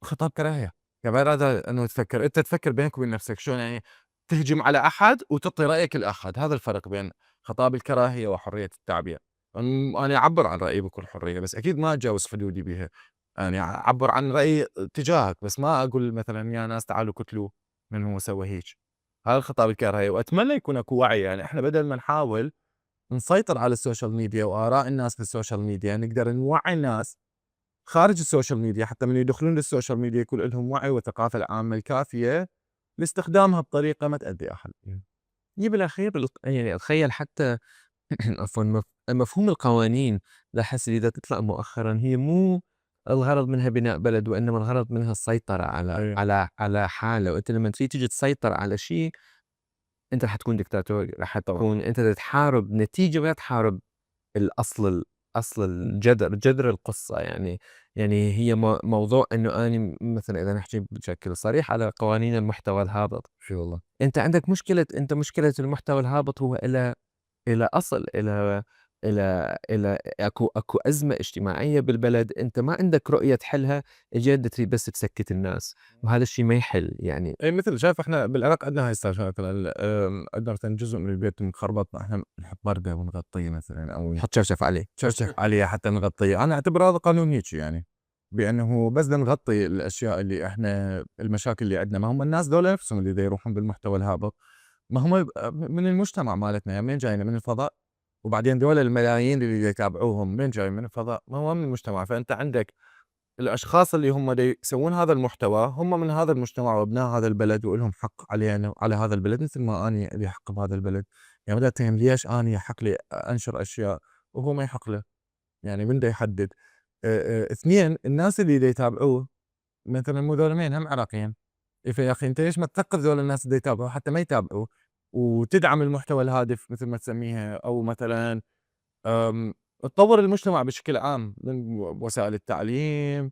خطاب كراهية. كمان هذا إنه تفكر، أنت تفكر بينك وبين نفسك شلون يعني تهجم على أحد وتعطي رأيك لأحد. هذا الفرق بين خطاب الكراهية وحرية التعبير. أنا أعبر عن رأيي بكل حرية، بس أكيد ما أتجاوز حدودي بها. يعني أعبر عن رأيي تجاهك، بس ما أقول مثلا يا ناس تعالوا قتلوا من هو سوى هيك. هذا الخطاب الكراهية، وأتمنى يكون أكو وعي. يعني إحنا بدل ما نحاول نسيطر على السوشيال ميديا وآراء الناس في السوشيال ميديا، نقدر نوعي الناس خارج السوشيال ميديا حتى من يدخلون للسوشيال ميديا يكون لهم وعي والثقافة العامة الكافية لاستخدامها بطريقة ما تأذي أحد. هي بالأخير يعني أتخيل حتى عفوا مفهوم القوانين لاحظت إذا تطلع مؤخرا هي مو الغرض منها بناء بلد، وإنما الغرض منها السيطرة على أيوه. على حالة. وأنت لما تيجي تسيطر على شيء أنت رح تكون دكتاتور، رح طبعا. تكون أنت تحارب نتيجة ولا تحارب أصل جذر القصة. يعني هي موضوع إنه أنا مثلا إذا نحكي بشكل صريح على قوانين المحتوى الهابط، شو والله. أنت عندك مشكلة. مشكلة المحتوى الهابط هو إلى أصل إلى أكو أزمة اجتماعية بالبلد، أنت ما عندك رؤية تحلها، إجيت تريد بس تسكت الناس، وهذا الشيء ما يحل يعني. اي مثل شايف احنا بالعراق عندنا هاي السالفه، مثلا عندنا مثلا جزء من البيت مخربط، احنا نحط برده ونغطيه مثلا، او حط شرشف عليه. نشرشف عليه حتى نغطيه. انا اعتبر هذا قانون هيك يعني، بانه بس بدنا نغطي الاشياء اللي احنا المشاكل اللي عندنا. ما هم الناس دول نفسهم اللي يروحون بالمحتوى الهابط، ما هم من المجتمع مالتنا، يعني منين جايين؟ من الفضاء. وبعدين دول الملايين اللي يتابعوهم منين جايين؟ من الفضاء، ما هو من المجتمع. فانت عندك الاشخاص اللي هم يسوون هذا المحتوى هم من هذا المجتمع وابناء هذا البلد، ولهم حق علينا على هذا البلد مثل ما اني لي حق بهذا البلد. يعني بدأت تهم ليش اني يحق لي انشر اشياء وهو ما يحق له؟ يعني من دا يحدد؟ اثنين، الناس اللي يتابعوه مثلا مو ذولمين هم عراقيين. يا اخي انت ليش ما تثقف ذول الناس اللي يتابعوا حتى ما يتابعوا، وتدعم المحتوى الهادف مثل ما تسميها، او مثلا تطور المجتمع بشكل عام من وسائل التعليم،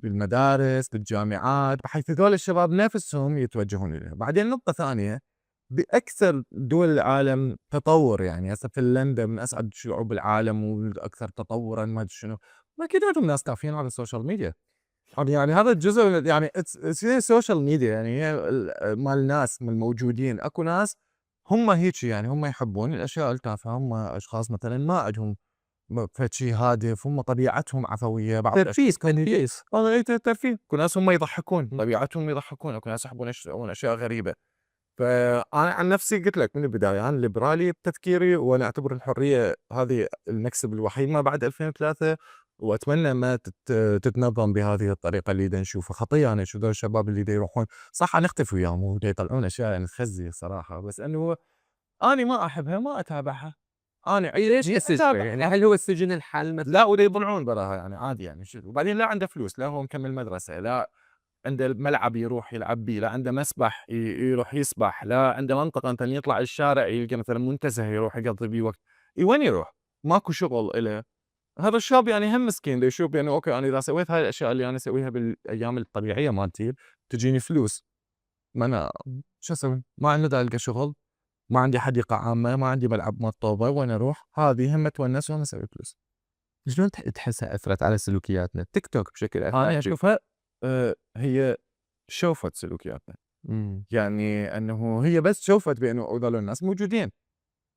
بالمدارس، بالجامعات، بحيث هذول الشباب نفسهم يتوجهون إليها. بعدين نقطة ثانية، بأكثر دول العالم تطور، يعني هسه فنلندا من أسعد شعوب العالم والأكثر تطورا ما أدري شنو، ما أكيد عندهم ناس كافيين على السوشيال ميديا. يعني هذا الجزء يعني السوشيال ميديا يعني هي مال الناس من الموجودين. اكو ناس هم هيك، يعني هم يحبون الاشياء التافهه، هم اشخاص مثلا ما عندهم فد شيء هادف، هم طبيعتهم عفويه. بعض ترفيس ترفيس، والله إيه ترفيه. اكو ناس هم يضحكون، طبيعتهم يضحكون. اكو ناس يحبون يسوون اشياء غريبه. فانا عن نفسي قلت لك من البدايه انا ليبرالي بتفكيري، وانا اعتبر الحريه هذه المكسب الوحيد ما بعد 2003، واتمنى ما تتنظم بهذه الطريقه اللي نشوفها. خطيه انا اشوف الشباب اللي يروحون صح نختفي وياهم ويطلعون اشياء يعني تخزي صراحه، بس انه انا ما احبها ما اتابعها. انا ليش السجن؟ يعني اتابعها هل هو السجن الحل مثلا؟ لا، ودا يضلعون براها يعني عادي يعني شو. وبعدين لا عنده فلوس، لا هو مكمل مدرسه، لا عنده ملعب يروح يلعب بيه، لا عنده مسبح يروح يسبح، لا عنده منطقة مثلا يطلع الشارع يلقى مثلا منتزه يروح يقضي بيه وقت. وين يروح؟ ماكو شغل إله. هذا الشاب يعني هم مسكين دا يشوف يعني اوكي انا اذا سويت هاي الاشياء اللي انا اسويها بالايام الطبيعيه مالتي تجيني فلوس، ما انا شو اسوي؟ ما عندي دا القى شغل، ما عندي حديقه عامه، ما عندي ملعب مطوبه، وين اروح؟ هذه هم اتونس وانا اسوي فلوس. شلون تحسها أثرت على سلوكياتنا؟ تيك توك بشكل انا أساسي. اشوفها هي شوفت سلوكياتنا. إمم. يعني انه هي بس شوفت بانه هذول الناس موجودين،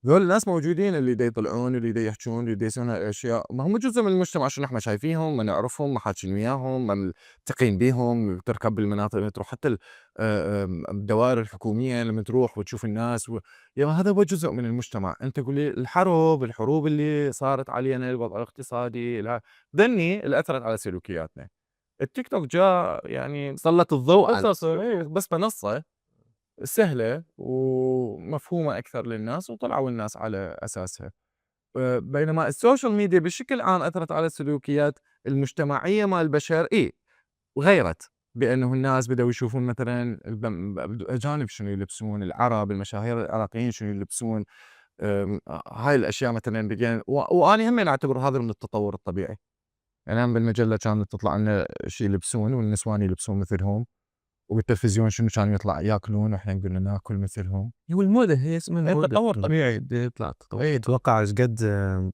ذول الناس موجودين اللي دا يطلعون، اللي دا يحجون، اللي دا يسوون هالاشياء، ما هم جزء من المجتمع عشان احنا شايفيهم، ما نعرفهم، ما حاكين وياهم، ما ملتقين بيهم، تركب بالمناطق اللي تروح حتى الدوائر الحكوميه لما تروح وتشوف الناس يعني هذا هو جزء من المجتمع. انت تقول لي الحروب اللي صارت علينا، الوضع الاقتصادي، ذني اللي اثرت على سلوكياتنا. التيك توك جاء يعني سلط الضوء على بس منصه سهلة ومفهومة أكثر للناس وطلعوا الناس على أساسها. بينما السوشيال ميديا بشكل عام أثرت على السلوكيات المجتمعية مال البشر وغيرت بأنه الناس بدأوا يشوفون مثلا الأجانب شنو يلبسون، العرب المشاهير العراقيين شنو يلبسون. هاي الأشياء مثلا بقينا وأنا هم أعتبر هذا من التطور الطبيعي. يعني أنا بالمجلة كانت تطلع لنا شيء يلبسون والنسوان يلبسون مثلهم، وبالتلفزيون شنو كانوا يطلع ياكلون واحنا نقول ناكل مثلهم. هو الموضة هي اسمها الموضة تطور طبيعي. يطلع تطور. اي تتوقع ايش قد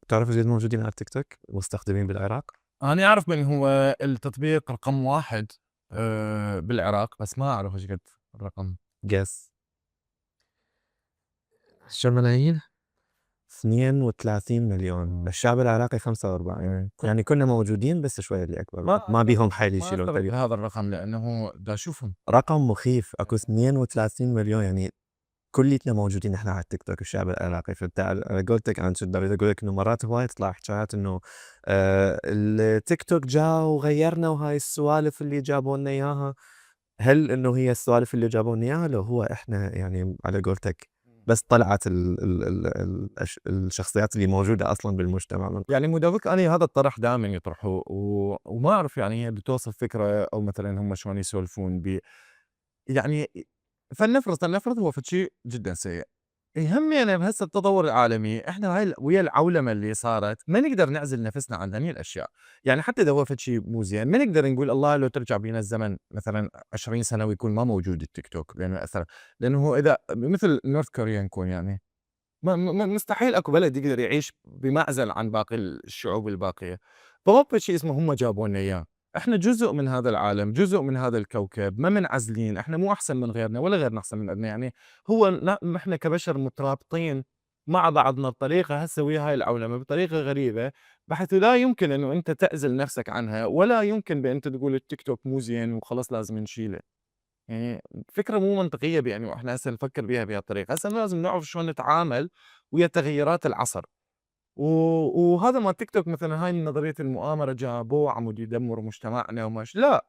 بتعرف ايش قد موجودين على التيك توك مستخدمين بالعراق؟ انا اعرف من هو التطبيق رقم 1 بالعراق، بس ما اعرف ايش قد الرقم. جس 10 ملايين 32 مليون، الشعب العراقي 45، يعني كنا موجودين بس شوية اللي أكبر ما بيهم حيل يشيلون ما تليفون. هذا الرقم لانه دا اشوفهم رقم مخيف، اكو 32 مليون، يعني كليتنا موجودين احنا على التيك توك الشعب العراقي. فانت على قولتك انا كنت اريد اقول لك انه مرات هواي تطلع حكايات انه التيك توك جاء وغيرنا وهاي السوالف اللي جابوا لنا اياها. هل انه هي السوالف اللي جابوا لنا اياها لو هو احنا يعني على قولتك بس طلعت الشخصيات اللي موجوده اصلا بالمجتمع؟ يعني مدوك انا هذا الطرح دائما يطرحوه وما اعرف يعني هي بتوصل فكره او مثلا هم شلون يسولفون يعني فلنفرض هو شيء جدا سيء. يهمنا بهسه التطور العالمي احنا هاي ويا العولمه اللي صارت ما نقدر نعزل نفسنا عن هذه الاشياء. يعني حتى اذا هو شيء مو زين ما نقدر نقول الله لو ترجع بينا الزمن مثلا 20 سنه ويكون ما موجود التيك توك لانه اثر. لانه هو اذا مثل نورث كوريا نكون يعني مستحيل اكو بلد يقدر يعيش بمعزل عن باقي الشعوب الباقيه. فهو شيء اسمه هم جابوا لنا اياه. احنا جزء من هذا العالم، جزء من هذا الكوكب، ما منعزلين، احنا مو احسن من غيرنا ولا غيرنا احسن من غيرنا. يعني هو احنا كبشر مترابطين مع بعضنا بطريقه هسه ويا هاي العولمه بطريقه غريبه، بحيث لا يمكن انه انت تعزل نفسك عنها، ولا يمكن بان انت تقول التيك توك مو زين وخلاص لازم نشيله. يعني فكرة مو منطقية يعني واحنا هسه نفكر بها بهالطريقة. هسه لازم نعرف شلون نتعامل ويا تغيرات العصر. وهذا ما تيك توك مثلا هاي نظرية المؤامرة جابوه عمود يدمر مجتمعنا لا،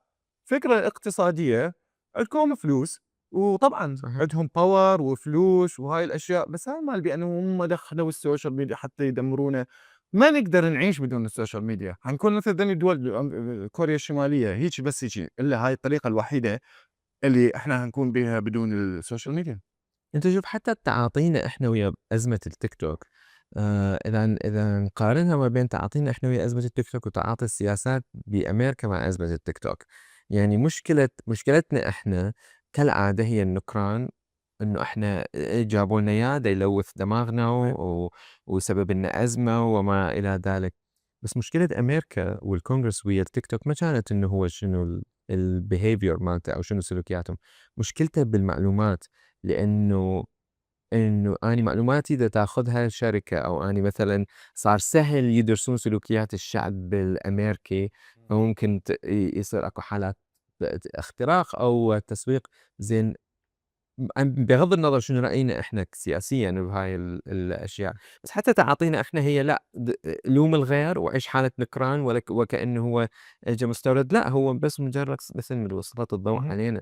فكرة اقتصادية، عندكم فلوس وطبعا صحيح. عندهم باور وفلوس وهاي الاشياء، بس هاي مال بانه هم دخلوا السوشيال ميديا حتى يدمرونا. ما نقدر نعيش بدون السوشيال ميديا، حنكون مثل ذني الدول كوريا الشمالية هيك بس هيك، الا هاي الطريقة الوحيدة اللي إحنا هنكون بيها بدون السوشيال ميديا. انت شوف حتى تعاطينا احنا ويا ازمه التيك توك، اذا نقارنها ما بين تعاطينا احنا ويا ازمه التيك توك وتعاطي السياسات بامريكا مع ازمه التيك توك، يعني مشكلتنا احنا كالعاده هي النكران، انه احنا جابوا لنا اياه دا يلوث دماغنا وسبب لنا ازمه وما الى ذلك. بس مشكله امريكا والكونغرس ويا التيك توك ما كانت انه هو شنو البيهيفير مالته او شنو سلوكياتهم، مشكلته بالمعلومات. لانه اني معلوماتي اذا تاخذها شركه او اني مثلا صار سهل يدرسون سلوكيات الشعب الامريكي، فممكن يصير اكو حالات اختراق او تسويق زين. بغض النظر شنو راينا احنا سياسيا بهاي الاشياء، بس حتى تعاطينا احنا هي لا لوم الغير وعيش حاله نكران وكانه هو اجى مستورد. لا، هو بس مجرد مثل ما وصلت الضوء علينا،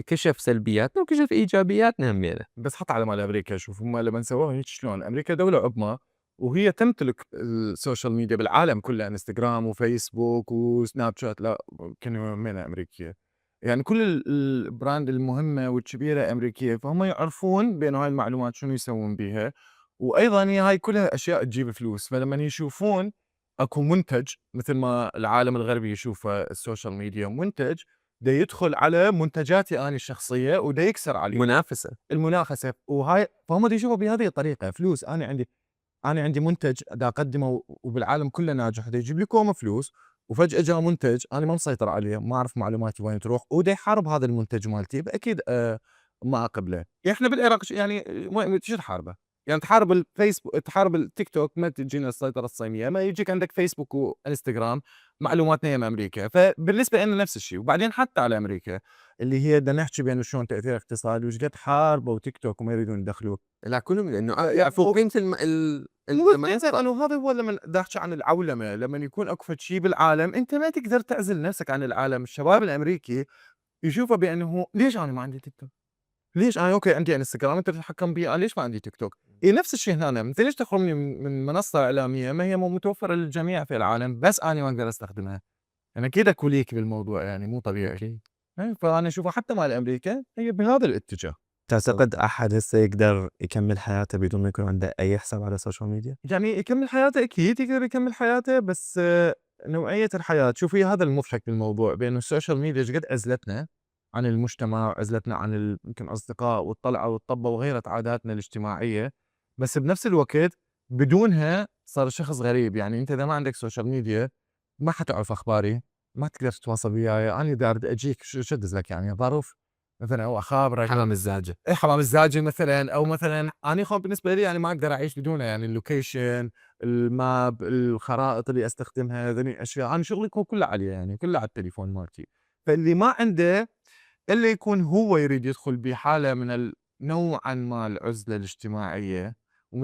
كشف سلبياتنا وكشف ايجابياتنا همينه. بس حتى على مال أمريكا، شوف هم لمن سووها هيك شلون، أمريكا دولة عظمى وهي تمتلك السوشيال ميديا بالعالم كله، انستغرام وفيسبوك وسناب شات، لا كانوا منها أمريكية. يعني كل البراند المهمة والكبيرة أمريكية، فهم يعرفون بأنه هاي المعلومات شنو يسوون بيها. وأيضا هي هاي كلها أشياء تجيب فلوس، فلما يشوفون أكو منتج مثل ما العالم الغربي يشوفه السوشيال ميديا منتج دا يدخل على منتجاتي أنا الشخصية ودا يكسر عليه المنافسة وهاي، فهم دا يشوفوا بهذه الطريقة فلوس. أنا عندي منتج دا أقدمه وبالعالم كله ناجح دا يجيب لكم فلوس، وفجأة جاء منتج أنا ما مسيطر عليه، ما أعرف معلوماتي وين تروح ودا يحارب هذا المنتج مالتي، أكيد ما قبله. يعني إحنا بالعراق يعني شو تحاربه؟ يعني تحارب الفيسبوك، تحارب التيك توك، ما تجينا السيطرة الصينية، ما يجيك عندك فيسبوك وإنستغرام معلوماتنا هي من أمريكا، فبالنسبة لنا نفس الشيء. وبعدين حتى على أمريكا اللي هي بدنا نحكي بأنه شلون تأثير اقتصادي وش قد حاربوا تيك توك وما يريدون يدخلوه. لأ كلهم لإنه يعني فوق قيمة مو المنصة. لأنه هذا هو لمن دا أحكي عن العولمة، لمن يكون أكو فد شي بالعالم أنت ما تقدر تعزل نفسك عن العالم. الشباب الأمريكي يشوفه بأنه ليش أنا ما عندي تيك توك؟ ليش أنا أوكي عندي انستغرام أنت تتحكم بيه، أنا ليش ما عندي تيك توك؟ نفس الشيء هنا، أنت ليش تخرجني من منصة إعلامية ما هي متوفرة للجميع في العالم بس أنا ما أقدر أستخدمها؟ أنا أكيد أكو ليك بالموضوع، يعني مو طبيعي. أكيد. إيه، فأنا أشوفها حتى مال أمريكا هي بهذا الاتجاه. تعتقد أحد هسه يقدر يكمل حياته بدون ما يكون عنده أي حساب على السوشيال ميديا؟ يعني يكمل حياته أكيد يقدر يكمل حياته، بس نوعية الحياة. شوفي هذا المضحك بالموضوع بأنه السوشيال ميديا إيش قد عزلتنا عن المجتمع وعزلتنا عن يمكن أصدقاء والطلعة والطبة وغيرت عاداتنا الاجتماعية، بس بنفس الوقت بدونها صار شخص غريب. يعني أنت إذا ما عندك سوشيال ميديا ما حتعرف أخباري، ما تقدر تتواصل وياي، أنا إذا أريد أجيك شو أدز لك يعني ظرف مثلا أو أخابرك حمام الزعجة. إيه حمام الزاجل مثلًا، أو مثلًا أنا بالنسبة لي يعني ما أقدر أعيش بدونه. يعني اللوكيشن، الماب، الخرائط اللي أستخدمها، هذني الأشياء أنا شغلي كله عليه، يعني كله على التليفون مالتي. فاللي ما عنده إلا يكون هو يريد يدخل بحالة من نوعًا ما العزلة الاجتماعية.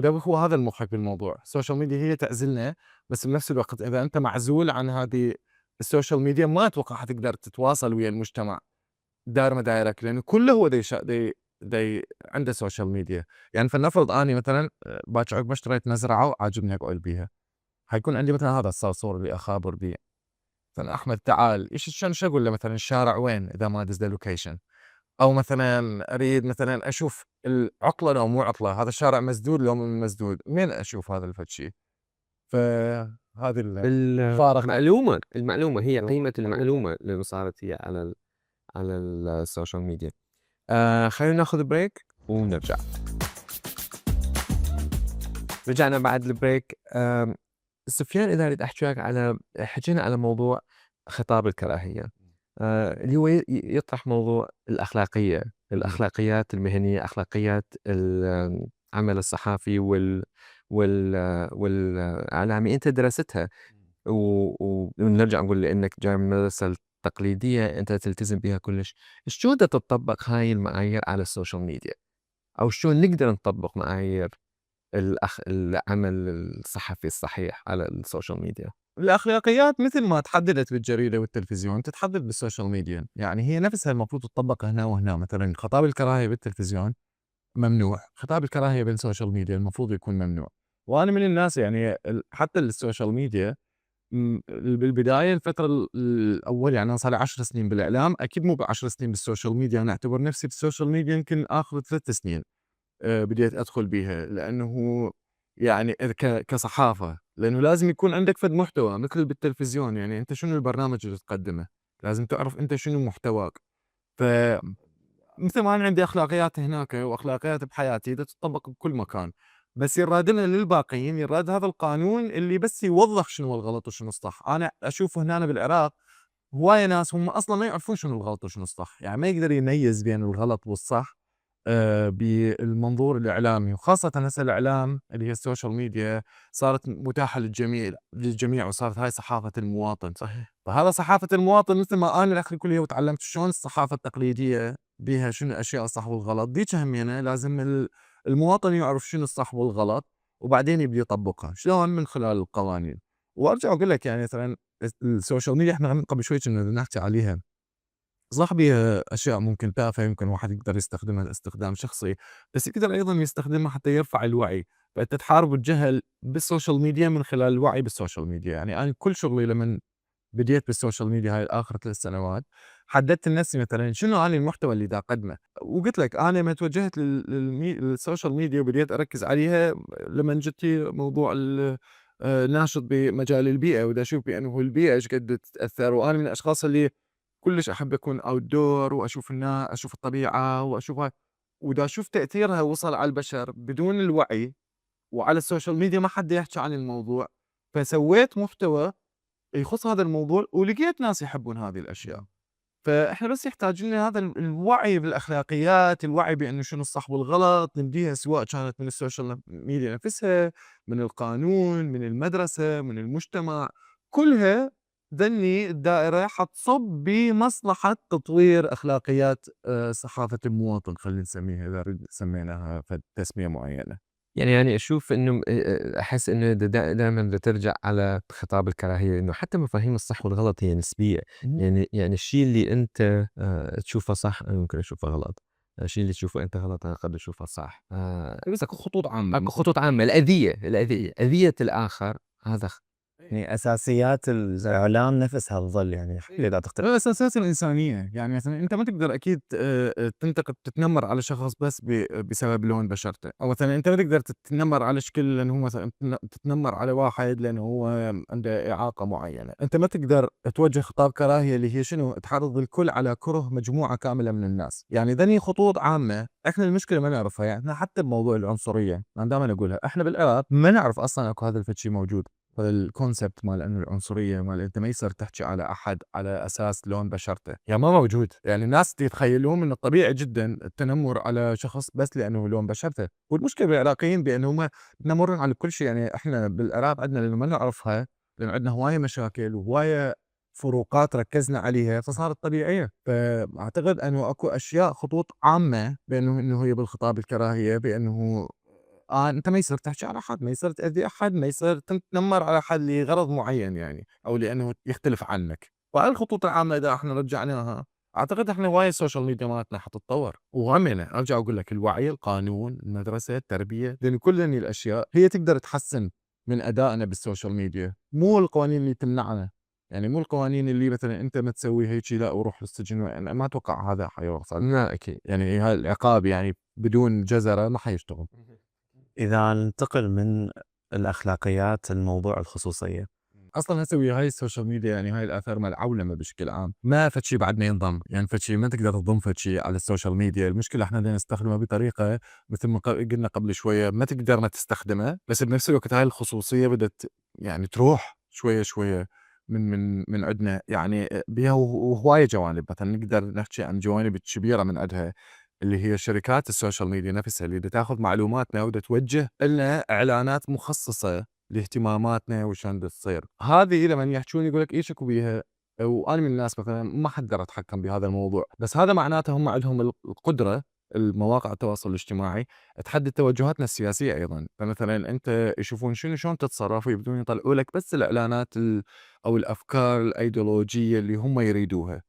هو هذا المضحك بالموضوع. السوشيال ميديا هي تعزلنا، بس بنفس الوقت إذا أنت معزول عن هذه السوشيال ميديا ما أتوقع حتقدر تتواصل ويا المجتمع داير ما دايرك، لأنه كله هو دي عنده سوشيال ميديا. يعني فلنفرض أني مثلًا باكر عقب ما اشتريت مزرعة وعاجبني أقعد بيها، حيكون عندي مثلًا هذا الصرصور اللي أخابر بيه، مثلًا أحمد تعال شلون شو أقول له مثلًا الشارع وين إذا ما أدز له لوكيشن، أو مثلًا أريد مثلًا أشوف العطلة لو مو عطلة، هذا الشارع مسدود لو مو مسدود، منين أشوف هذا الفد شي؟ فهذه الفارق. المعلومة هي قيمة المعلومة اللي صارت هي على السوشيال ميديا. خلينا ناخذ بريك ونرجع. رجعنا بعد البريك. سفيان إذا أريد أحكي لك حكينا على موضوع خطاب الكراهية، اللي هو يطرح موضوع الأخلاقيات المهنية، أخلاقيات العمل الصحافي والإعلامي. أنت درستها ونرجع نقول لأنك جاي من المدرسة التقليدية أنت تلتزم بها كلش. شلون بدها تطبق هاي المعايير على السوشيال ميديا، أو شلون نقدر نطبق معايير العمل الصحفي الصحيح على السوشيال ميديا؟ الأخلاقيات مثل ما تحددت بالجريدة والتلفزيون تتحدد بالسوشيال ميديا، يعني هي نفسها المفروض تطبق هنا وهنا. مثلا خطاب الكراهية بالتلفزيون ممنوع، خطاب الكراهية بالسوشيال ميديا المفروض يكون ممنوع. وأنا من الناس يعني حتى السوشيال ميديا بالبداية الفترة الأول، يعني أنا صار لي 10 سنين بالإعلام، أكيد مو ب10 سنين بالسوشيال ميديا. أنا أعتبر نفسي بالسوشيال ميديا يمكن آخر 3 سنين بديت أدخل بيها، لأنه يعني كصحافة، لأنه لازم يكون عندك فد محتوى مثل بالتلفزيون. يعني أنت شنو البرنامج اللي تقدمه، لازم تعرف أنت شنو محتواك. فمثل ما أنا عندي أخلاقيات هناك وأخلاقيات بحياتي بدها تطبق بكل مكان، بس يراد لنا للباقيين يراد هذا القانون اللي بس يوضح شنو الغلط وشنو الصح. أنا أشوف هنا بالعراق هواية ناس هم أصلا ما يعرفون شنو الغلط وشنو الصح، يعني ما يقدر يميز بين الغلط والصح بالمنظور الإعلامي. وخاصة هسه الإعلام اللي هي السوشيال ميديا صارت متاحة للجميع وصارت هاي صحافة المواطن. صحيح. فهذا صحافة المواطن مثل ما أنا الأخ الكلية وتعلمت شلون الصحافة التقليدية بيها شنو الأشياء الصح والغلط، ديك همينة لازم المواطن يعرف شنو الصح والغلط وبعدين يبدي يطبقها. شلون؟ من خلال القوانين. وأرجع أقول لك يعني مثلا السوشيال ميديا احنا قبل شوي كنا نحكي عليها، صح بيها أشياء ممكن تافهة يمكن واحد يقدر يستخدمها لاستخدام شخصي، بس يقدر أيضًا يستخدمها حتى يرفع الوعي. فأنت تحارب الجهل بالسوشيال ميديا من خلال الوعي بالسوشيال ميديا. يعني أنا كل شغلي لمن بديت بالسوشيال ميديا هاي آخر 3 سنوات حددت لنفسي مثلًا شنو أنا المحتوى اللي دا أقدمه. وقلت لك أنا لمن توجهت للسوشيال ميديا وبديت أركز عليها لمن جتي موضوع ناشط بمجال البيئة، ودا أشوف بأنه البيئة إيش قد تتأثر. وأنا من الأشخاص اللي كلش أحب أكون outdoor وأشوف أشوف الطبيعة وأشوفها، ودا أشوف تأثيرها وصل على البشر بدون الوعي، وعلى السوشيال ميديا ما حد يحكي عن الموضوع. فسويت محتوى يخص هذا الموضوع ولقيت ناس يحبون هذه الأشياء. فإحنا بس يحتاج لنا هذا الوعي بالأخلاقيات، الوعي بإنه شنو الصح والغلط نبديها، سواء كانت من السوشيال ميديا نفسها، من القانون، من المدرسة، من المجتمع، كلها ذني الدائرة حتصب بمصلحة تطوير أخلاقيات صحافة المواطن، خلينا نسميها إذا سميناها تسمية معينة. يعني أشوف إنه أحس إنه دايمًا بدها ترجع على خطاب الكراهية، إنه حتى مفاهيم الصح والغلط هي نسبية، يعني الشيء اللي أنت تشوفه صح أنا ممكن أشوفه غلط، الشيء اللي تشوفه أنت غلط أنا قد أشوفه صح. بس أكو خطوط عامة أكو خطوط عامة، الأذية، أذية الآخر هذا يعني أساسيات الإعلام نفسها تظل يعني حتى لا تختلف. الأساسيات الإنسانية، يعني مثلًا أنت ما تقدر أكيد تنتقد تتنمر على شخص بس بسبب لون بشرته، أو مثلًا أنت ما تقدر تتنمر على شكل لأنه هو مثلًا تتنمر على واحد لأنه هو عنده إعاقة معينة، أنت ما تقدر توجه خطاب كراهية اللي هي شنو تحرض الكل على كره مجموعة كاملة من الناس، يعني ذني خطوط عامة إحنا المشكلة ما نعرفها، يعني إحنا حتى بموضوع العنصرية أنا دائمًا أقولها، إحنا بالعراق ما نعرف أصلًا أكو هذا الشي موجود. الكونسبت مال انه العنصريه مال انت ما يصير تحكي على احد على اساس لون بشرته، يعني ما موجود، يعني الناس يتخيلون من الطبيعي جدا التنمر على شخص بس لانه لون بشرته، والمشكله بالعراقيين بانه هم يتنمرون على كل شيء، يعني احنا بالعراق عندنا لانه ما نعرفها، لان عندنا هوايه مشاكل وهوايه فروقات ركزنا عليها فصارت طبيعيه، فاعتقد انه اكو اشياء خطوط عامه بانه هي بالخطاب الكراهيه بانه أنت ما يصير تحكي على حد، ما يصير تأذي أحد، ما يصير تتنمر على حد لغرض معين يعني، أو لأنه يختلف عنك، وهاي الخطوط العامة إذا إحنا رجعناها أعتقد إحنا هواية السوشيال ميديا مالتنا حتتطور، وهمينة أرجع أقول لك الوعي، القانون، المدرسة، التربية، لأن كل هني الأشياء هي تقدر تحسن من أدائنا بالسوشيال ميديا، مو القوانين اللي تمنعنا، يعني مو القوانين اللي مثلًا أنت ما تسوي هيجي لأ وروح للسجن، أنا ما أتوقع هذا حيوصل، لا أكيد. يعني هاي العقاب يعني بدون جزرة ما حيشتغل. إذا ننتقل من الأخلاقيات لموضوع الخصوصية. اصلا اسوي هاي السوشيال ميديا، يعني هاي الاثار مال العولمه بشكل عام، ما فد شيء بعد ما ينضم، يعني فد شيء ما تقدر تضم فد شيء على السوشيال ميديا، المشكله احنا بدنا نستخدمها بطريقه مثل ما قلنا قبل شويه ما تقدر ما تستخدمها، بس بنفس الوقت هاي الخصوصيه بدت يعني تروح شويه شويه من عندنا، يعني بها وهوايه جوانب، مثلا نقدر نحكي عن جوانب كبيره من عندها اللي هي شركات السوشيال ميديا نفسها اللي تاخذ معلوماتنا توجه لنا اعلانات مخصصه لاهتماماتنا وشلون تصير، هذه لمن يحجون يقول لك ايش اكو بيها، وانا من الناس مثلا ما حقدر اتحكم بهذا الموضوع، بس هذا معناته هم عندهم القدره المواقع التواصل الاجتماعي تحدد توجهاتنا السياسيه ايضا، فمثلا انت يشوفون شلون تتصرف ويبدون يطلعوا لك بس الاعلانات او الافكار الايديولوجيه اللي هم يريدوها،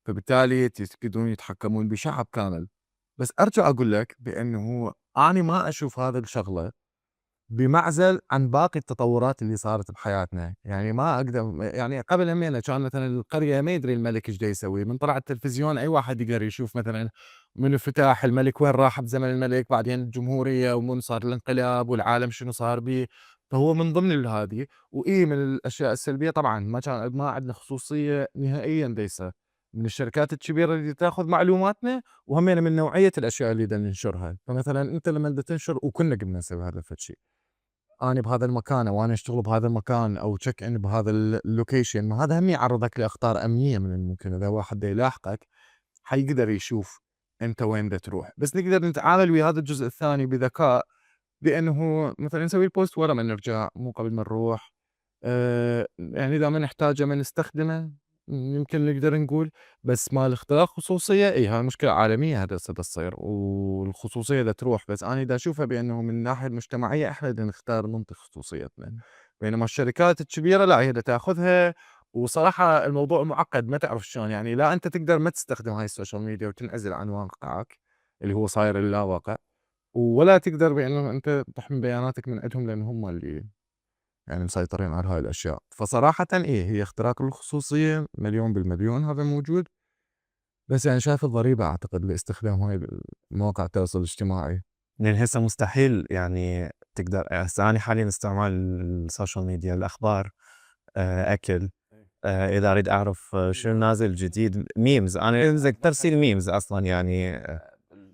فبالتالي يقدرون يتحكمون بشعب كامل. بس ارجع اقول لك بانه انا ما اشوف هذا الشغله بمعزل عن باقي التطورات اللي صارت بحياتنا، يعني ما اقدر، يعني قبل همينه كان مثلا القريه ما يدري الملك ايش يسوي، من طلع التلفزيون اي واحد يقدر يشوف مثلا من افتتاح الملك وين راح بزمن الملك، بعدين الجمهوريه ومن صار الانقلاب والعالم شنو صار به، فهو من ضمن هذه، وايه من الاشياء السلبيه طبعا ما عندنا خصوصيه نهائيا ليس من الشركات الكبيره اللي تاخذ معلوماتنا، وهمين من نوعيه الاشياء اللي بدنا ننشرها، فمثلا انت لما بدك تنشر وكنا قبل نسوي هذا الشيء، أنا بهذا المكان أو أنا أشتغل بهذا المكان أو تشيك إن بهذا اللوكيشن، ما هذا هم يعرضك لأخطار أمنية من الممكن إذا واحد دا يلاحقك حيقدر يشوف أنت وين دا تروح، بس نقدر نتعامل ويا هذا الجزء الثاني بذكاء، بأنه مثلا نسوي البوست ورا ما نرجع مو قبل ما نروح، يعني إذا ما نحتاجه ما نستخدمه يمكن نقدر نقول، بس مال اختراق خصوصية هاي مشكلة عالمية هذا هسه تصير، والخصوصية دا تروح، بس أنا دا أشوفها بأنه من الناحية المجتمعية إحنا بدنا نختار ننطي خصوصيتنا، بينما الشركات الكبيرة لا هي دا تاخذها، وصراحة الموضوع معقد ما تعرف شلون، يعني لا أنت تقدر ما تستخدم هاي السوشيال ميديا وتنعزل عن واقعك اللي هو صاير اللاواقع، ولا تقدر بأنه أنت تحمي بياناتك من عندهم لأن هم اللي يعني مسيطرين على هاي الأشياء، فصراحةً هي اختراق الخصوصية مليون بالمليون هذا موجود، بس يعني شايف الضريبة أعتقد لاستخدام هاي مواقع التواصل الاجتماعي. يعني هسه مستحيل يعني تقدر، هسه أنا حاليا استعمال السوشيال ميديا الأخبار، أكل، إذا أريد أعرف شنو نازل جديد، ميمز، أنا ترسيل ميمز أصلا يعني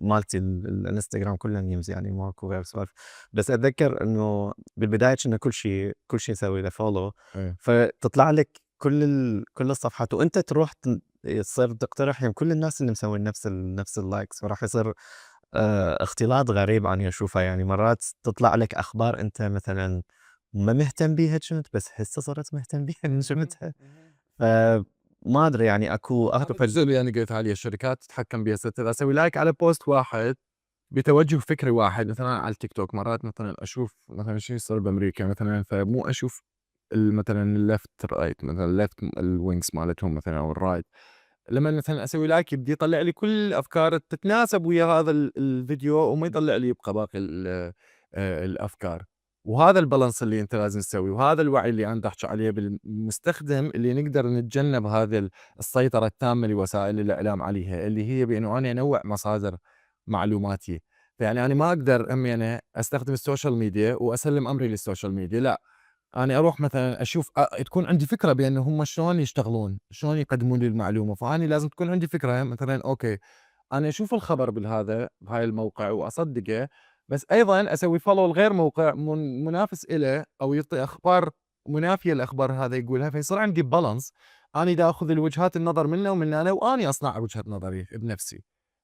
مالتي الانستغرام كله ميمز يعني ماكو غير سوالف، بس أتذكر إنه بالبداية كنا كل شيء نسوي له فولو، إيه. فتطلع لك كل الصفحات وأنت تروح تصير تقترح يعني كل الناس اللي مسوين نفس اللايكس، فراح يصير اختلاط غريب أني أشوفه. يعني مرات تطلع لك أخبار أنت مثلًا ما مهتم بيها كنت، بس هسه صرت مهتم بيها من شُفتها. فما أدري يعني أكو هذا أعرف الجزء اللي أنا قلت عليه الشركات تتحكم بيها. إذا أسوي لايك على بوست واحد بتوجه فكري واحد مثلًا على التيك توك، مرات مثلًا أشوف مثلًا شي يصير بأمريكا مثلًا، فمو أشوف مثلًا الleft right مثلًا الleft الwings مالتهم مثلًا أو الright. لمّا مثلًا أسوي لايك يبدي يطلع لي كل الأفكار تتناسب ويا هذا الفيديو، وما يطلع لي يبقى باقي الأفكار. وهذا الbalance اللي أنت لازم تسويه، وهذا الوعي اللي أنا دا أحكي عليه بالمستخدم، اللي نقدر نتجنب هذه السيطرة التامة لوسائل الإعلام عليها، اللي هي بإنه أنا أنوع مصادر معلوماتي. فيعني أنا ما أقدر همينة أستخدم السوشيال ميديا وأسلم أمري للسوشيال ميديا، لأ. أنا أروح مثلًا أشوف تكون عندي فكرة بأن هم شلون يشتغلون، شلون يقدمون لي المعلومة، فأني لازم تكون عندي فكرة مثلًا أوكي، أنا أشوف الخبر بهاي الموقع وأصدقه، بس أيضًا أسوي follow لغير موقع منافس إله أو يعطي أخبار منافية للأخبار هذا يقولها، فيصير عندي balance. أني دا آخذ الوجهات النظر منه ومن هنا، وأني أصنع وجهة نظري بنفسي.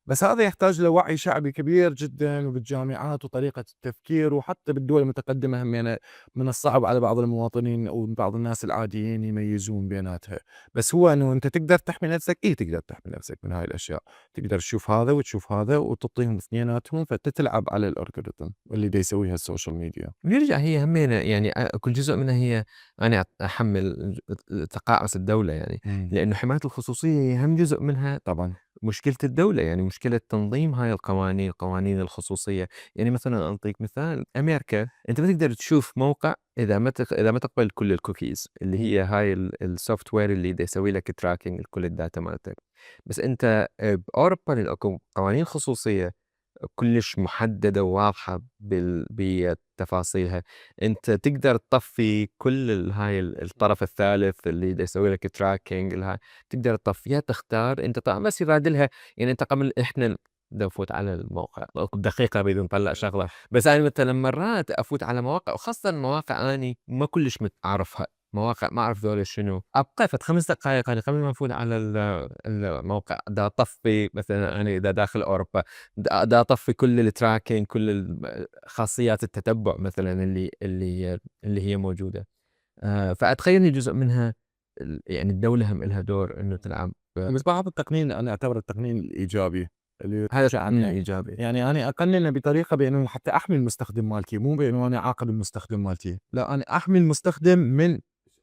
بس هذا يحتاج لوعي شعبي كبير جدًا، وبالجامعات وطريقة التفكير، وحتى بالدول المتقدمة همينة من الصعب على بعض المواطنين أو بعض الناس العاديين يميزون بيناتها. بس هو إنه أنت تقدر تحمي نفسك، تقدر تحمي نفسك من هاي الأشياء. تقدر تشوف هذا وتشوف هذا وتعطيهم اثنيناتهم، فتتلعب على الalgorithm اللي دا يسويها السوشيال ميديا. بيرجع هي همينة يعني كل جزء منها هي أنا أحمّل تقاعس الدولة يعني، لإنه حماية الخصوصية هي هم جزء منها طبعًا. مشكلة الدولة، يعني مشكلة تنظيم هاي القوانين، قوانين الخصوصية. يعني مثلًا أعطيك مثال، أمريكا أنت ما تقدر تشوف موقع إذا ما تقبل كل الcookies اللي هي هاي الsoftware اللي دا يسوي لك tracking لكل الdata مالتك. بس أنت بأوروبا أكو قوانين خصوصية كلش محددة وواضحة بتفاصيلها. أنت تقدر تطفي كل هاي الطرف الثالث اللي دا يسوي لك tracking تقدر تطفيها، تختار أنت طبعًا بس يرادلها. يعني أنت قبل إحنا دا نفوت على الموقع دقيقة نريد نطلّع شغلة، بس أنا مثلًا مرات أفوت على مواقع، وخاصةً مواقع أني ما كلش أعرفها، مواقع ما أعرف ذولا شنو، أبقى فد 5 دقايق أنا قبل ما أفوت على الموقع دا أطفي. مثلًا أنا إذا داخل أوروبا دا أطفي كل الtracking كل خاصيات التتبع مثلًا اللي هي موجودة. فأتخيل إن جزء منها يعني الدولة هم إلها دور إنه تلعب. بس بعض التقنين أنا أعتبره التقنين الإيجابي اللي هذا شيء عامل إيجابي. يعني أنا أقننه بطريقة بإنه حتى أحمي المستخدم مالتي، مو بإنه أنا أعاقب المستخدم مالتي، لأ أنا أحمي المستخدم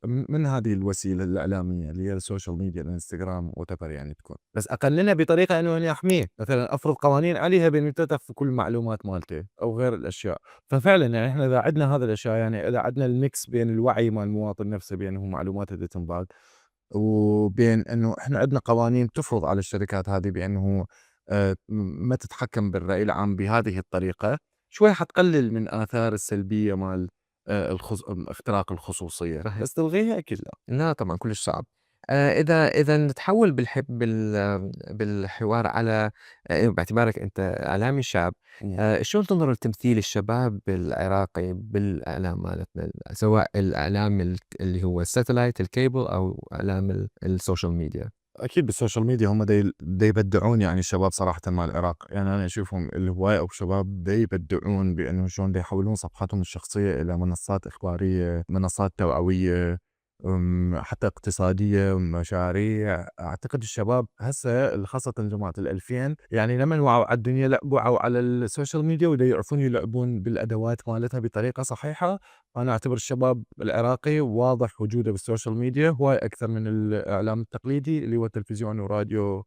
من هذه الوسيلة الإعلامية اللي هي السوشيال ميديا، الإنستجرام whatever يعني تكون. بس أقننها بطريقة إنه أنا أحميه، مثلًا أفرض قوانين عليها بإنه تدخل كل المعلومات مالته أو غير الأشياء. ففعلًا يعني إحنا إذا عندنا هذا الأشياء، يعني إذا عندنا الميكس بين الوعي مال المواطن نفسه بأنه معلوماته دا تنباع، وبين إنه إحنا عندنا قوانين تفرض على الشركات هذه بأنه ما تتحكم بالرأي العام بهذه الطريقة، شوي حتقلل من آثار السلبية مال اختراق الخصوصية، صحيح. بس تلغيها أكيد لأ. لا طبعًا كلش صعب. إذا نتحول بالحوار على باعتبارك أنت إعلامي شاب، شلون تنظر لتمثيل الشباب العراقي بالإعلام مالتنا، سواء الإعلام اللي هو الsatellite الcable أو إعلام السوشيال ميديا؟ أكيد بالسوشيال ميديا هم دا يبدعون يعني الشباب صراحةً مال العراق. يعني أنا أشوفهم الهواية أو شباب دا يبدعون بإنه شلون دا يحولون صفحاتهم الشخصية إلى منصات إخبارية، منصات توعوية، حتى اقتصادية، مشاريع. أعتقد الشباب هسه خاصةً جماعة ال2000 يعني لمن وعوا على الدنيا وعوا على السوشيال ميديا ودا يعرفون يلعبون بالأدوات مالتها بطريقة صحيحة. أنا أعتبر الشباب العراقي واضح وجوده بالسوشيال ميديا هواي أكثر من الإعلام التقليدي اللي هو التلفزيون وراديو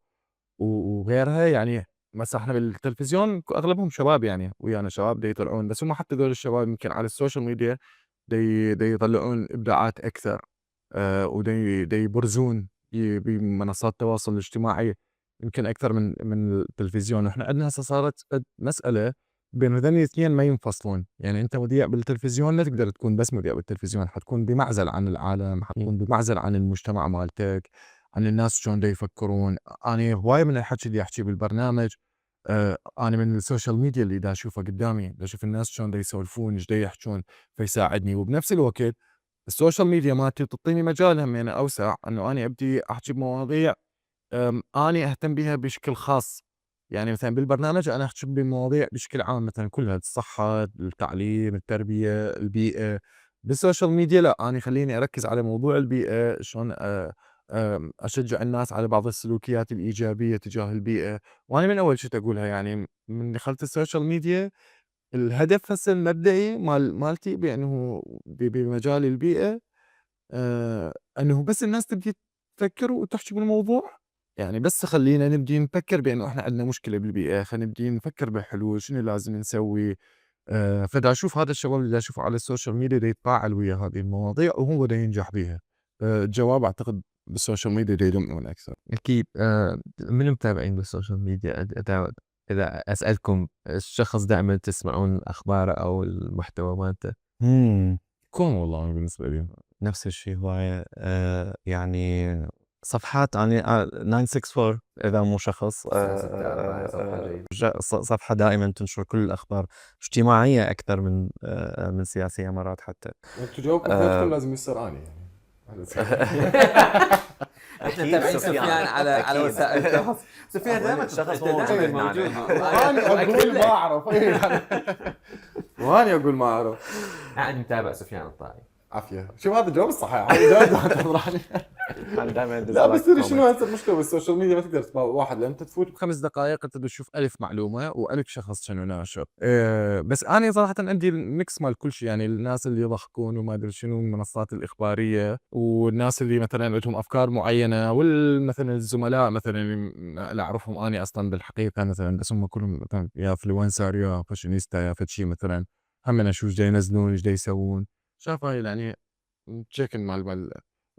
وغيرها. يعني مثلًا إحنا بالتلفزيون أغلبهم شباب يعني ويانا شباب دا يطلعون، بس هم حتى ذول الشباب يمكن على السوشيال ميديا دا يطلعون إبداعات أكثر. دا يبرزون بمنصات التواصل الاجتماعي يمكن أكثر من التلفزيون. وإحنا عندنا هسه صارت مسألة بين هذين الاثنين ما ينفصلون. يعني أنت مذيع بالتلفزيون لا تقدر تكون بس مذيع بالتلفزيون، حتكون بمعزل عن العالم، حتكون بمعزل عن المجتمع مالتك، عن الناس شلون دا يفكرون. أنا هواية من الحكي اللي أحكيه بالبرنامج أنا من السوشيال ميديا اللي دا أشوفه قدامي، دا أشوف الناس شلون دا يسولفون، إيش دا يحجون، فيساعدني. وبنفس الوقت السوشيال ميديا مالتي تعطيني مجال همينة أوسع إنه أنا أبدي أحكي بمواضيع أني أهتم بيها بشكل خاص، يعني مثلًا بالبرنامج أنا أحكي بمواضيع بشكل عام مثلًا كلها الصحة، التعليم، التربية، البيئة. بالسوشيال ميديا لأ، أنا خلّيني أركّز على موضوع البيئة، شلون أشجّع الناس على بعض السلوكيات الإيجابية تجاه البيئة. وأنا من أول شي أقولها يعني من دخلت السوشيال ميديا الهدف هسه المبدئي مالتي بأنه بمجال البيئة إنه بس الناس تبدي تفكّر وتحكي بالموضوع، يعني بس خلّينا نبدي نفكّر بإنه إحنا عندنا مشكلة بالبيئة، خلّينا نبدي نفكّر بحلول شنو لازم نسوي. فدا أشوف هذا الشباب اللي دا أشوفه على السوشيال ميديا دا يتفاعل ويا هذه المواضيع وهو دا ينجح بيها. الجواب أعتقد بالسوشيال ميديا دا يلمعون أكثر. أكيد من المتابعين بالسوشيال ميديا إذا أسألكم الشخص دائما تسمعون الأخبار أو المحتوى مالته؟ كون والله أنا بالنسبة لي. نفس الشيء هواية يعني صفحات يعني 964 إذا مو شخص 964 هي صفحة جيدة. صفحة دائما تنشر كل الأخبار اجتماعية أكثر من سياسية مرات حتى. وأنتم جوابكم آه، لازم يصير أني يعني. احنا أكيد متابعين سفيان، سفيان على أكيد. وسائل التواصل. سفيان دائما شخص أنت دائما موجود موجود معنا. أنا أقول ما أعرف وأنا أقول ما أعرف. أنا متابع سفيان الطائي. عافية. شوف هذا الجواب الصحيح. هذا جواب تفضحني. أنا دائما لا بس تدري شنو هسه المشكلة بالسوشيال ميديا ما تقدر تتابع واحد لأن أنت تفوت ب5 دقائق أنت بتشوف 1000 معلومة و1000 شخص شنو ناشر. بس أنا صراحة عندي الميكس مال كل شيء، يعني الناس اللي يضحكون وما أدري شنو المنصات الإخبارية والناس اللي مثلًا عندهم أفكار معينة مثلًا الزملاء مثلًا اللي أعرفهم أنا أصلًا بالحقيقة مثلًا بس هم كلهم مثلًا يا influencer يا فاشينيستا يا فد شي مثلًا همين أشوف ايش دا ينزلون ايش دا يسوون. شايف هاي يعني تشيكن مال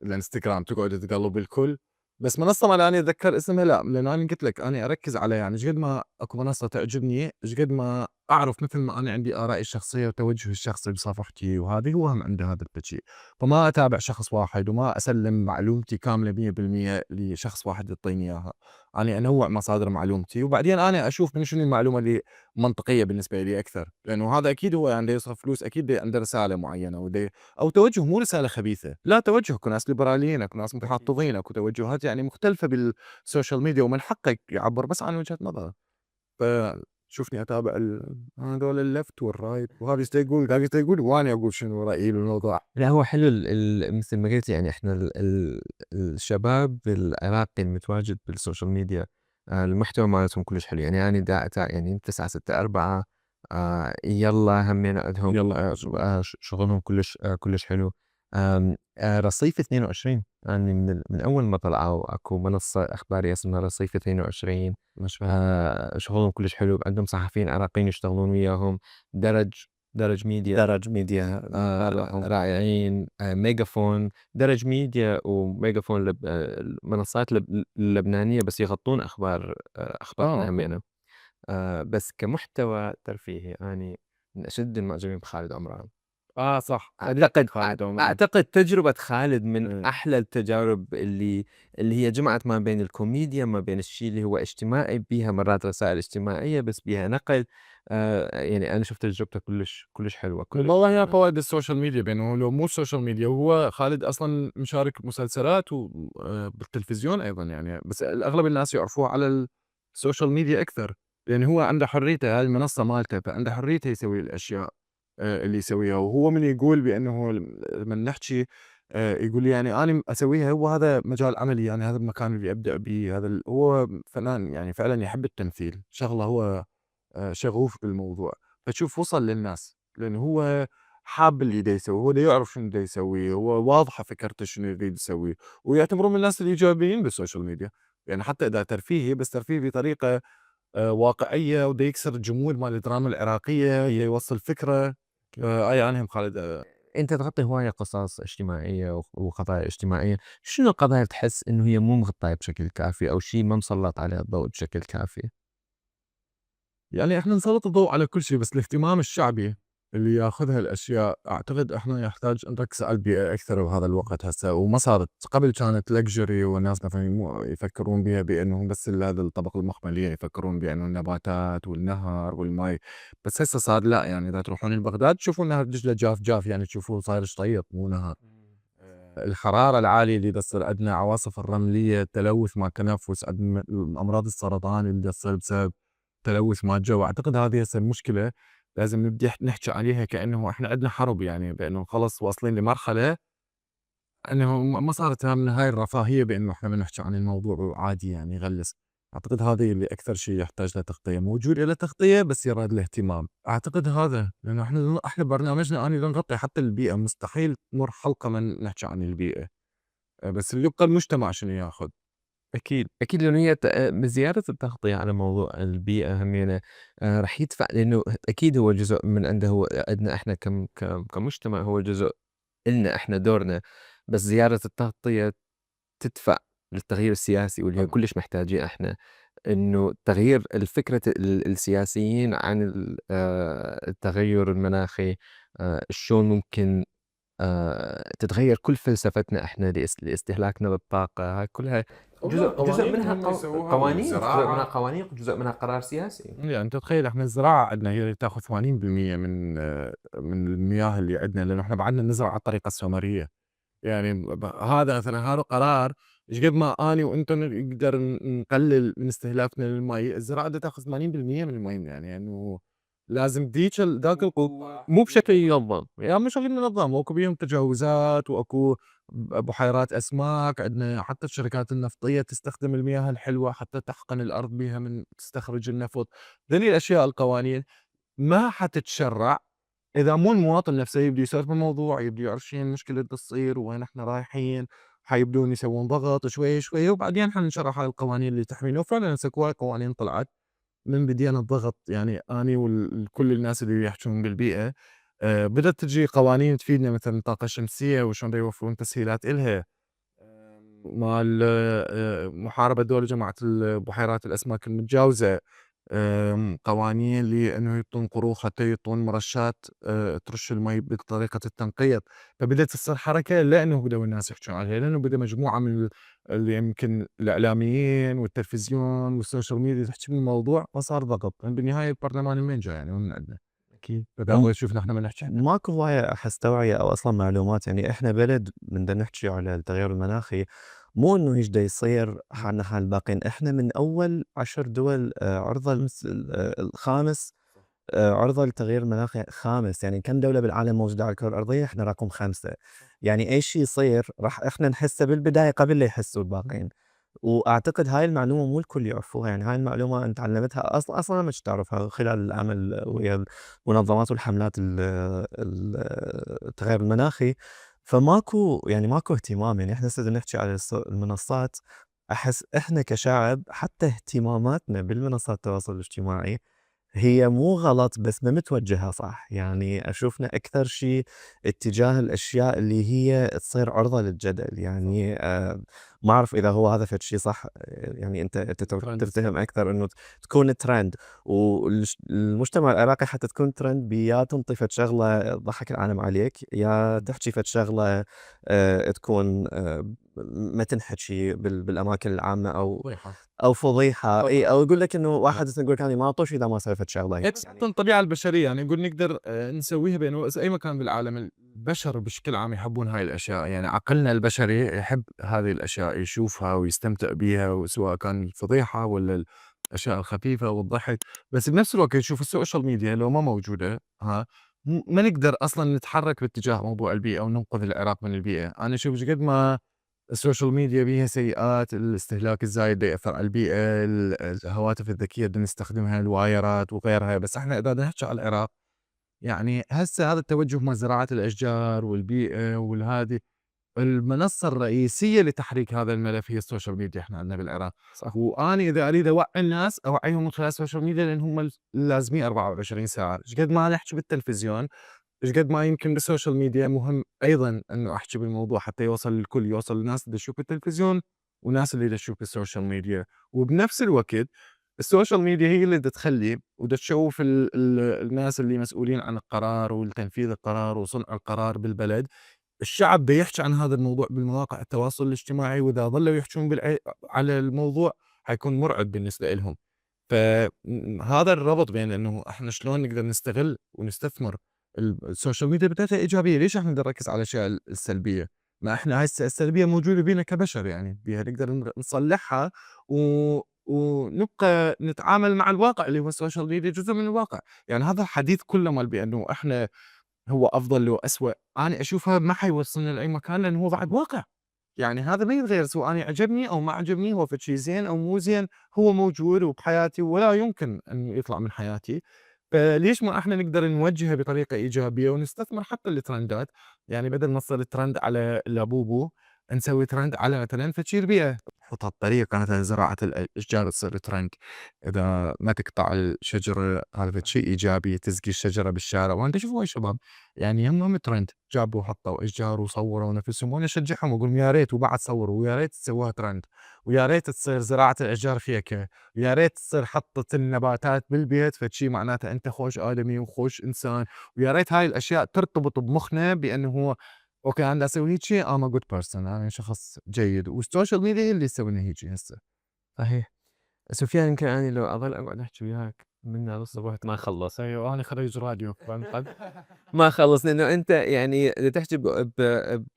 الانستغرام تقعد تقلب بالكل. بس منصة ما أنا أتذكر اسمها لا لأن أنا قلت لك أنا أركز على يعني إيش قد ما أكو منصة تعجبني إيش قد ما أعرف مثل ما أنا عندي آرائي الشخصية وتوجه الشخصي بصفحتي وهذه هو هم عنده هذا الشيء. فما أتابع شخص واحد وما أسلم معلومتي كاملة 100% لشخص واحد يعطيني إياها. أنا أنوع مصادر معلومتي وبعدين أنا أشوف من شنو المعلومة اللي منطقية بالنسبة لي أكثر لأنه هذا أكيد هو عنده يصرف فلوس أكيد عنده رسالة معينة أو توجه مو رسالة خبيثة، لا توجه اكو ناس ليبراليين، اكو ناس متحفظين، اكو توجهات يعني مختلفة بالسوشيال ميديا ومن حقك يعبر بس عن وجهة نظره. فشوفني اتابع هذول اللفت والرايت وهذا يقول ذاك يقول وانا اقول شنو رأيي بالموضوع. لا هو حلو مثل ما قلت يعني احنا الشباب العراقي المتواجد بالسوشيال ميديا المحتوى مالتهم كلش حلو يعني أنا يعني 964 يلا همين عندهم يلا شغلهم كلش حلو. رصيف 22 يعني من أول ما طلعوا أكو منصة إخبارية اسمها رصيف 22 شغلهم كلش حلو عندهم صحفيين عراقيين يشتغلون وياهم. درج ميديا رائعين. ميجافون درج ميديا وميجافون المنصات اللبنانية بس يغطون أخبارنا همينة. بس كمحتوى ترفيهي أنا من أشد المعجبين بخالد عمران. صح أعتقد تجربة خالد من أحلى التجارب اللي هي جمعت ما بين الكوميديا ما بين الشيء اللي هو اجتماعي بيها مرات رسائل اجتماعية بس بيها نقل. يعني أنا شفت تجربته كلش حلوة. والله يا فوائد السوشيال ميديا بينه لو مو السوشيال ميديا هو خالد اصلا مشارك مسلسلات وبالتلفزيون ايضا يعني بس اغلب الناس يعرفوه على السوشيال ميديا اكثر لان هو عنده حريته هاي المنصه مالته فعنده حريته يسوي الاشياء اللي يسويها وهو من يقول بانه لما نحكي يقول لي يعني انا اسويها هو هذا مجال عملي يعني هذا المكان اللي ابدع به هذا هو فنان يعني فعلا يحب التمثيل شغله هو شغوف بالموضوع فتشوف وصل للناس لأنه هو حاب اللي دا يسوي هو دا يعرف شنو دا يسوي هو واضحة فكرته شنو يريد يسوي ويعتبرون من الناس الإيجابيين بالسوشيال ميديا يعني حتى إذا ترفيهي بس ترفيه بطريقة واقعية ودا يكسر الجمود مال الدراما العراقية يوصل فكرة أي عنهم خالد. أنت تغطي هواية قصص اجتماعية وقضايا اجتماعية شنو القضايا تحس إنه هي مو مغطاية بشكل كافي أو شيء ما مسلط عليه الضوء بشكل كافي؟ يعني إحنا نسلط الضوء على كل شيء بس الاهتمام الشعبي اللي ياخذها الأشياء أعتقد إحنا يحتاج نركز على البيئة أكثر بهذا الوقت هسه وما صارت قبل كانت لكجري والناس مثلا يفكرون بها بأنهم بس هذا الطبق المخملية يفكرون بأنه النباتات والنهر والماء بس هسه صار لا يعني إذا تروحون لبغداد تشوفون نهر دجلة جاف يعني تشوفوه صاير شطيط مو نهر. الحرارة العالية اللي تصير عندنا، عواصف الرملية، التلوث مع التنفس، عندنا أمراض السرطان اللي تصير بسبب تلوث مع الجو. أعتقد هذه هسه المشكلة لازم نبدي نحكي عليها كأنه إحنا عندنا حرب، يعني بأنه خلص واصلين لمرحلة إنه ما صارت همنا هاي الرفاهية بإنه إحنا بنحكي عن الموضوع عادي يعني يغلس. أعتقد هذا اللي أكثر شيء يحتاج له تغطية، موجود له تغطية بس يراد له اهتمام. أعتقد هذا لأنه إحنا برنامجنا أنا نغطي حتى البيئة، مستحيل تمر حلقة من نحكي عن البيئة. بس اللي يبقى المجتمع شنو ياخذ. أكيد لأنه هي بزيادة التغطية على موضوع البيئة همينة رح يدفع، لأنه أكيد هو جزء من عنده، هو عندنا إحنا كمجتمع، هو جزء إلنا إحنا دورنا، بس زيادة التغطية تدفع للتغيير السياسي واللي هو طبعا كلش محتاجين إحنا، إنه تغيير الفكرة السياسيين عن التغير المناخي. شلون ممكن تتغير كل فلسفتنا إحنا لاستهلاكنا للطاقة. هاي كلها جزء منها هم يسووها قوانين، جزء منها والزراعة. قوانين، جزء منها قرار سياسي. يعني أنت تخيل إحنا الزراعة عندنا هي اللي تاخذ 80% من المياه اللي عندنا، لأنه إحنا بعدنا نزرع على الطريقة السومرية. يعني هذا مثلا هذا قرار. ايش قد ما اني وانتم نقدر نقلل من استهلاكنا للمي، الزراعه بدها تاخذ 80% من المي، يعني انه لازم ذاك مو بشكل ينظم، يعني مش شغل منظم، واكو بيهم تجاوزات، واكو بحيرات اسماك عندنا، حتى الشركات النفطيه تستخدم المياه الحلوه حتى تحقن الارض بها من تستخرج النفط. ذني الاشياء القوانين ما حتتشرع إذا مو المواطن نفسه يبدي يسولف بالموضوع، يبدي يعرف شنو المشكلة اللي تصير وين إحنا رايحين، حيبدون يسوون ضغط شوي شوي، وبعدين حننشرح هاي القوانين اللي تحمينا. وفعلًا هسه هواي قوانين طلعت من بدينا الضغط، يعني أني كل الناس اللي يحجون بالبيئة بدأت تجي قوانين تفيدنا، مثلًا الطاقة الشمسية وشلون يوفرون تسهيلات إلها، مال محاربة دول جماعة بحيرات الأسماك المتجاوزة. قوانين لإنه يعطون قروض حتى يعطون مرشات ترش المي بطريقة التنقيط. فبدأت تصير حركة، لإنه بدأوا الناس يحجون عليها، لإنه بدأ مجموعة من اللي يمكن الإعلاميين والتلفزيون والسوشيال ميديا تحكي بالموضوع، فصار ضغط. بالنهاية البرلمان من جاي يعني من عندنا، أكيد. فدا هو يشوفنا إحنا ما نحكي عنه. ماكو هواية أحس توعية أو أصلًا معلومات، يعني إحنا بلد من دا نحكي على التغير المناخي، مو إنه ايش دا يصير حالنا حال الباقين، إحنا من أول 10 دول عرضة الخامس، عرضة للتغيير المناخي خامس، يعني كم دولة بالعالم موجودة على الكرة الأرضية؟ إحنا رقم 5. يعني أي شي يصير راح إحنا نحسه بالبداية قبل لا يحسوا الباقين. وأعتقد هاي المعلومة مو الكل يعرفوها، يعني هاي المعلومة أنا تعلمتها أصلًا ما كنت أعرفها خلال العمل ويا المنظمات والحملات التغير المناخي. فماكو يعني ماكو اهتمام، يعني إحنا هسه دا نحكي على المنصات، أحس إحنا كشعب حتى اهتماماتنا بالمنصات التواصل الاجتماعي هي مو غلط بس ما متوجهة صح، يعني أشوفنا أكثر شي اتجاه الأشياء اللي هي تصير عرضة للجدل، يعني ما أعرف إذا هو هذا فد شي صح، يعني أنت ترند. تفتهم أكثر إنه تكون ترند، المجتمع العراقي حتى تكون ترند يا تنطي فد شغلة تضحك العالم عليك، يا تحكي فد شغلة تكون ما تنحكي بالأماكن العامة واضحة. أو فضيحة، طبعًا. أو يقول لك إنه واحد مثلًا يقول لك أنا ما أطوش إذا ما سويت شغلة هي يعني. الطبيعة البشرية، يعني نقول نقدر نسويها بأنه أي مكان بالعالم البشر بشكل عام يحبون هاي الأشياء، يعني عقلنا البشري يحب هذه الأشياء يشوفها ويستمتع بيها، وسواء كان الفضيحة ولا الأشياء الخفيفة والضحك. بس بنفس الوقت يشوف السوشيال ميديا لو ما موجودة ما نقدر أصلا نتحرك باتجاه موضوع البيئة وننقذ العراق من البيئة. أنا أشوف قد ما السوشيال ميديا بيها سيئات، الاستهلاك الزايد ده يأثر على البيئة، الهواتف الذكية بدنا نستخدمها، الوايرات وغيرها. بس احنا إذا بدنا نحكي على العراق، يعني هسه هذا التوجه مع زراعة الأشجار والبيئة والهذه، المنصة الرئيسية لتحريك هذا الملف هي السوشيال ميديا احنا عندنا بالعراق. صح. وأنا إذا أريد أوعي الناس أوعيهم من خلال السوشيال ميديا، لأن هم لازمين 24 ساعة. إيش قد ما نحكي بالتلفزيون، إيش قد ما يمكن بالسوشيال ميديا مهم أيضًا إنه أحكي بالموضوع حتى يوصل للكل، يوصل للناس اللي تشوف التلفزيون وناس اللي تشوف السوشيال ميديا. وبنفس الوقت السوشيال ميديا هي اللي تخلي تشوف الناس اللي مسؤولين عن القرار والتنفيذ القرار وصنع القرار بالبلد. الشعب بيحكي عن هذا الموضوع بالمواقع التواصل الاجتماعي، وإذا ظلوا يحجون على الموضوع حيكون مرعب بالنسبة إلهم. فهذا الربط بين إنه إحنا شلون نقدر نستغل ونستثمر السوشيال ميديا بطريقة إيجابية. ليش إحنا بدنا نركز على الأشياء السلبية؟ ما إحنا هاي السلبية موجودة بينا كبشر يعني، بيها نقدر نصلّحها و ونبقى نتعامل مع الواقع اللي هو السوشيال ميديا جزء من الواقع. يعني هذا الحديث كلّه مال بأنه إحنا هو أفضل لو أسوأ، أنا أشوفها ما حيوصّلنا لأي مكان لأنه هو بعد واقع. يعني هذا ما يتغير سواء أنا عجبني أو ما عجبني، هو فد شي زين أو مو زين، هو موجود وبحياتي ولا يمكن أن يطلع من حياتي. فليش ما إحنا نقدر نوجّهه بطريقة إيجابية ونستثمر حتى الترندات، يعني بدل ما تصير الترند على لابوبو، نسوي ترند على مثلًا فد شي ربيع، نحطها بطريقة مثلًا زراعة الأشجار تصير ترند، إذا ما تقطع الشجرة هذا فد شي إيجابي، تسقي الشجرة بالشارع، وأنت شوفوا هاي الشباب يعني همهم ترند، جابوا حطوا أشجار وصوروا نفسهم، وأنا أشجعهم وأقول يا ريت وبعد صوروا، ويا ريت تسووها ترند، ويا ريت تصير زراعة الأشجار فيكة، ويا ريت تصير حطة النباتات بالبيت، فد شي معناته أنت خوش آدمي وخوش إنسان، ويا ريت هاي الأشياء ترتبط بمخنا بأنه هو أوكي أنا دا أسوي هيجي I'm a good person، أنا شخص جيد، والسوشيال ميديا هي اللي تسوي لنا هيجي هسه. صحيح. سفيان يمكن أنا لو أضل أقعد أحكي وياك من هذا الصبح ما خلص. أيوه أنا خريج راديو فانقد. ما خلص لأنه أنت يعني تحكي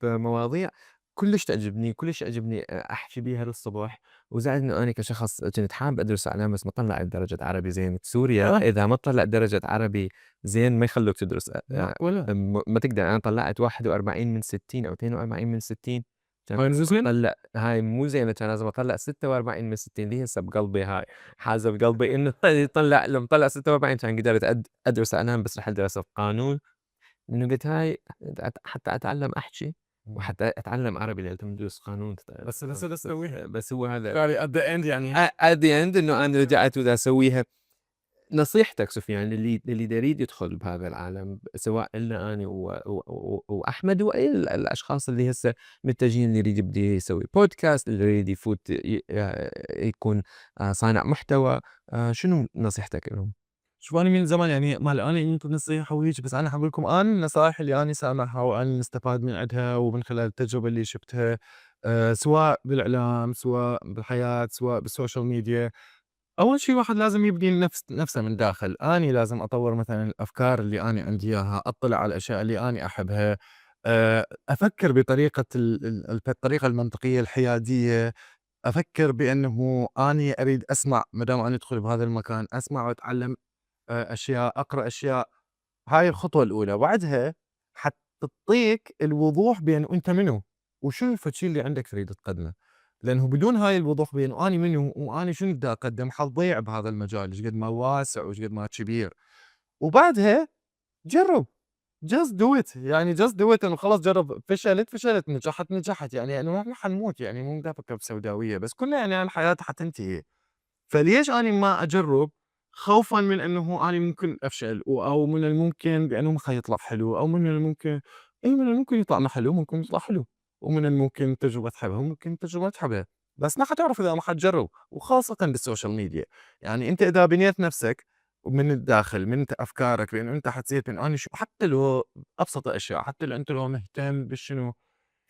بمواضيع كلش تعجبني، كلش يعجبني أحكي بيها للصبح، وزائد إنه أنا كشخص كنت حابب أدرس إعلام بس ما طلعت درجة عربي زين، بسوريا إذا ما طلعت درجة عربي زين ما يخلوك تدرس معقولة! ما تقدر. أنا طلعت 41 من 60 أو 42 من 60 كان هاي نزل؟ أطلّع هاي مو زينة، كان لازم أطلّع 46 من 60 اللي هي هسه بقلبي هاي، حازة بقلبي إنه يطلّع لو مطلّع 46 كان قدرت أدرس إعلام بس رحت درست قانون. إنه قُلت هاي حتى أتعلّم أحكي إمم. وحتى أتعلّم عربي لأن تدرس قانون بس دا تسويها. بس هو هذا يعني at the end يعني at the end إنه أنا رجعت ودا أسويها. نصيحتك سفيان للي دا يريد يدخل بهذا العالم سواء إلنا أنا وأحمد وأي الأشخاص اللي هسه متجهين اللي يريد يبدي يسوي بودكاست، اللي يريد يفوت يكون صانع محتوى، شنو نصيحتك لهم؟ شوف أنا من زمان يعني ما الآن يمكن نصيحة وهيك، بس أنا حاقول لكم أنا النصايح اللي أنا سامعها وأنا مستفاد من عندها ومن خلال التجربة اللي شفتها سواء بالإعلام، سواء بالحياة، سواء بالسوشيال ميديا. أول شي الواحد لازم يبني نفسه من داخل، أني لازم أطور مثلًا الأفكار اللي أنا عندي إياها، أطلع على الأشياء اللي أنا أحبها، أفكر بطريقة الطريقة المنطقية الحيادية. أفكر بأنه أني أريد أسمع ما دام أنا أدخل بهذا المكان، أسمع وأتعلم أشياء، أقرأ أشياء. هاي الخطوة الأولى، بعدها حتعطيك الوضوح بين أنت منو، وشنو الشي اللي عندك تريد تقدمه، لأنه بدون هاي الوضوح بين أنا منو وأنا شنو بدي أقدم حتضيع بهذا المجال إيش قد ما واسع وإيش قد ما كبير. وبعدها جرب just do it يعني just do it إنه خلاص جرب، فشلت نجحت يعني ما حنموت يعني مو بدي أفكر بسوداوية بس كلنا يعني الحياة حتنتهي. فليش أنا ما أجرّب خوفًا من إنه أنا ممكن أفشل أو من الممكن بأنه ما حيطلع حلو أو من الممكن من الممكن يطلع ما حلو ممكن يطلع حلو، ومن الممكن التجربة تحبها وممكن التجربة ما تحبها، بس ما حتعرف إذا ما حتجرّب، وخاصةً بالسوشيال ميديا. يعني أنت إذا بنيت نفسك من الداخل من أفكارك بأنه أنت حتصير بأنه أنا حتى لو أبسط الأشياء، حتى لو أنت لو مهتم بالشنو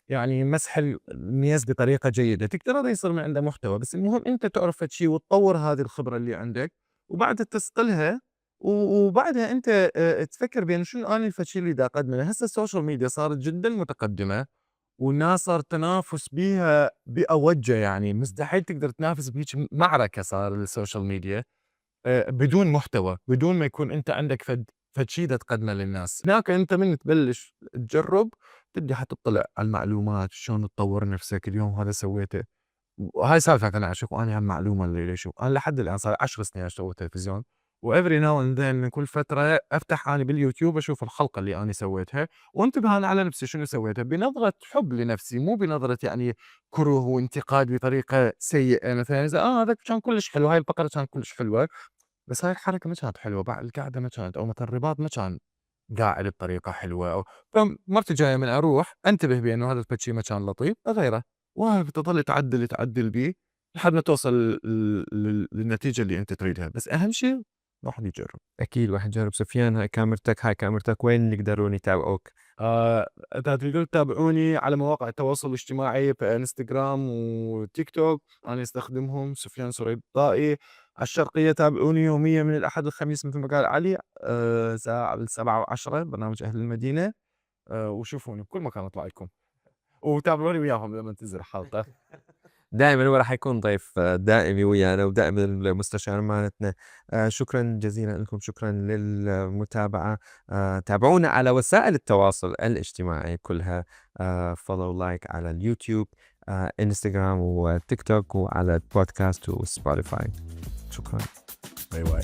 يعني مسح الميز بطريقة جيدة، تقدر هذا يصير من عنده محتوى، بس المهم أنت تعرف فد شي وتطوّر هذه الخبرة اللي عندك، وبعدها تسقلها وبعدها أنت تفكر بأن شنو أنا الفد شي اللي دا أقدمه. هسه السوشيال ميديا صارت جدًا متقدمة، والناس صار التنافس بيها بأوجه يعني مستحيل تقدر تنافس بهيج معركة صار السوشيال ميديا. بدون محتوى، بدون ما يكون أنت عندك فد شي دا تقدمه للناس، هناك أنت من تبلش تجرّب تبدي حتطّلع على المعلومات شلون تطوّر نفسك، اليوم هذا سويته، وهاي سالفة أنا أشوف أنا هالمعلومة اللي شوف أنا لحد الآن صار لي 10 سنين أسوي تلفزيون، وevery now and then كل فترة أفتح أنا باليوتيوب أشوف الحلقة اللي أنا سويتها، وانتبه أنا على نفسي شنو سويته، بنظرة حب لنفسي مو بنظرة يعني كره وانتقاد بطريقة سيئة مثلًا إذا هذاك كان كلش حلو، هاي الفقرة كانت كلش حلوة. بس هاي الحركة ما كانت حلوة، القعدة ما كانت أو مثلًا الرباط ما كان قاعد بطريقة حلوة أو فمرة الجاية من أروح أنتبه بأنه هذا الفتشي ما كان لطيف أغيره، وهكذا تظل تعدل بيه لحد ما توصل للنتيجة اللي أنت تريدها، بس أهم شي الواحد يجرب. أكيد واحد يجرب. سفيان هاي كاميرتك وين يقدرون يتابعوك؟ إذا تقدروا تتابعوني على مواقع التواصل الاجتماعي في انستغرام وتيك توك أنا أستخدمهم سفيان سريد الطائي. على الشرقية تابعوني يوميا من الأحد للخميس مثل ما قال علي الساعة 7 و10 برنامج أهل المدينة. وشوفوني بكل مكان أطلع لكم. وتابعوني وياهم لمّا تنزل الحلقة. دائمًا هو راح يكون ضيف دائمي ويانا ودائمًا المستشار مالتنا. شكرًا جزيلًا لكم، شكرًا للمتابعة. تابعونا على وسائل التواصل الاجتماعي كلها، follow like على اليوتيوب، إنستجرام وتيك توك، وعلى البودكاست وسبوتيفاي. شكرًا. باي باي.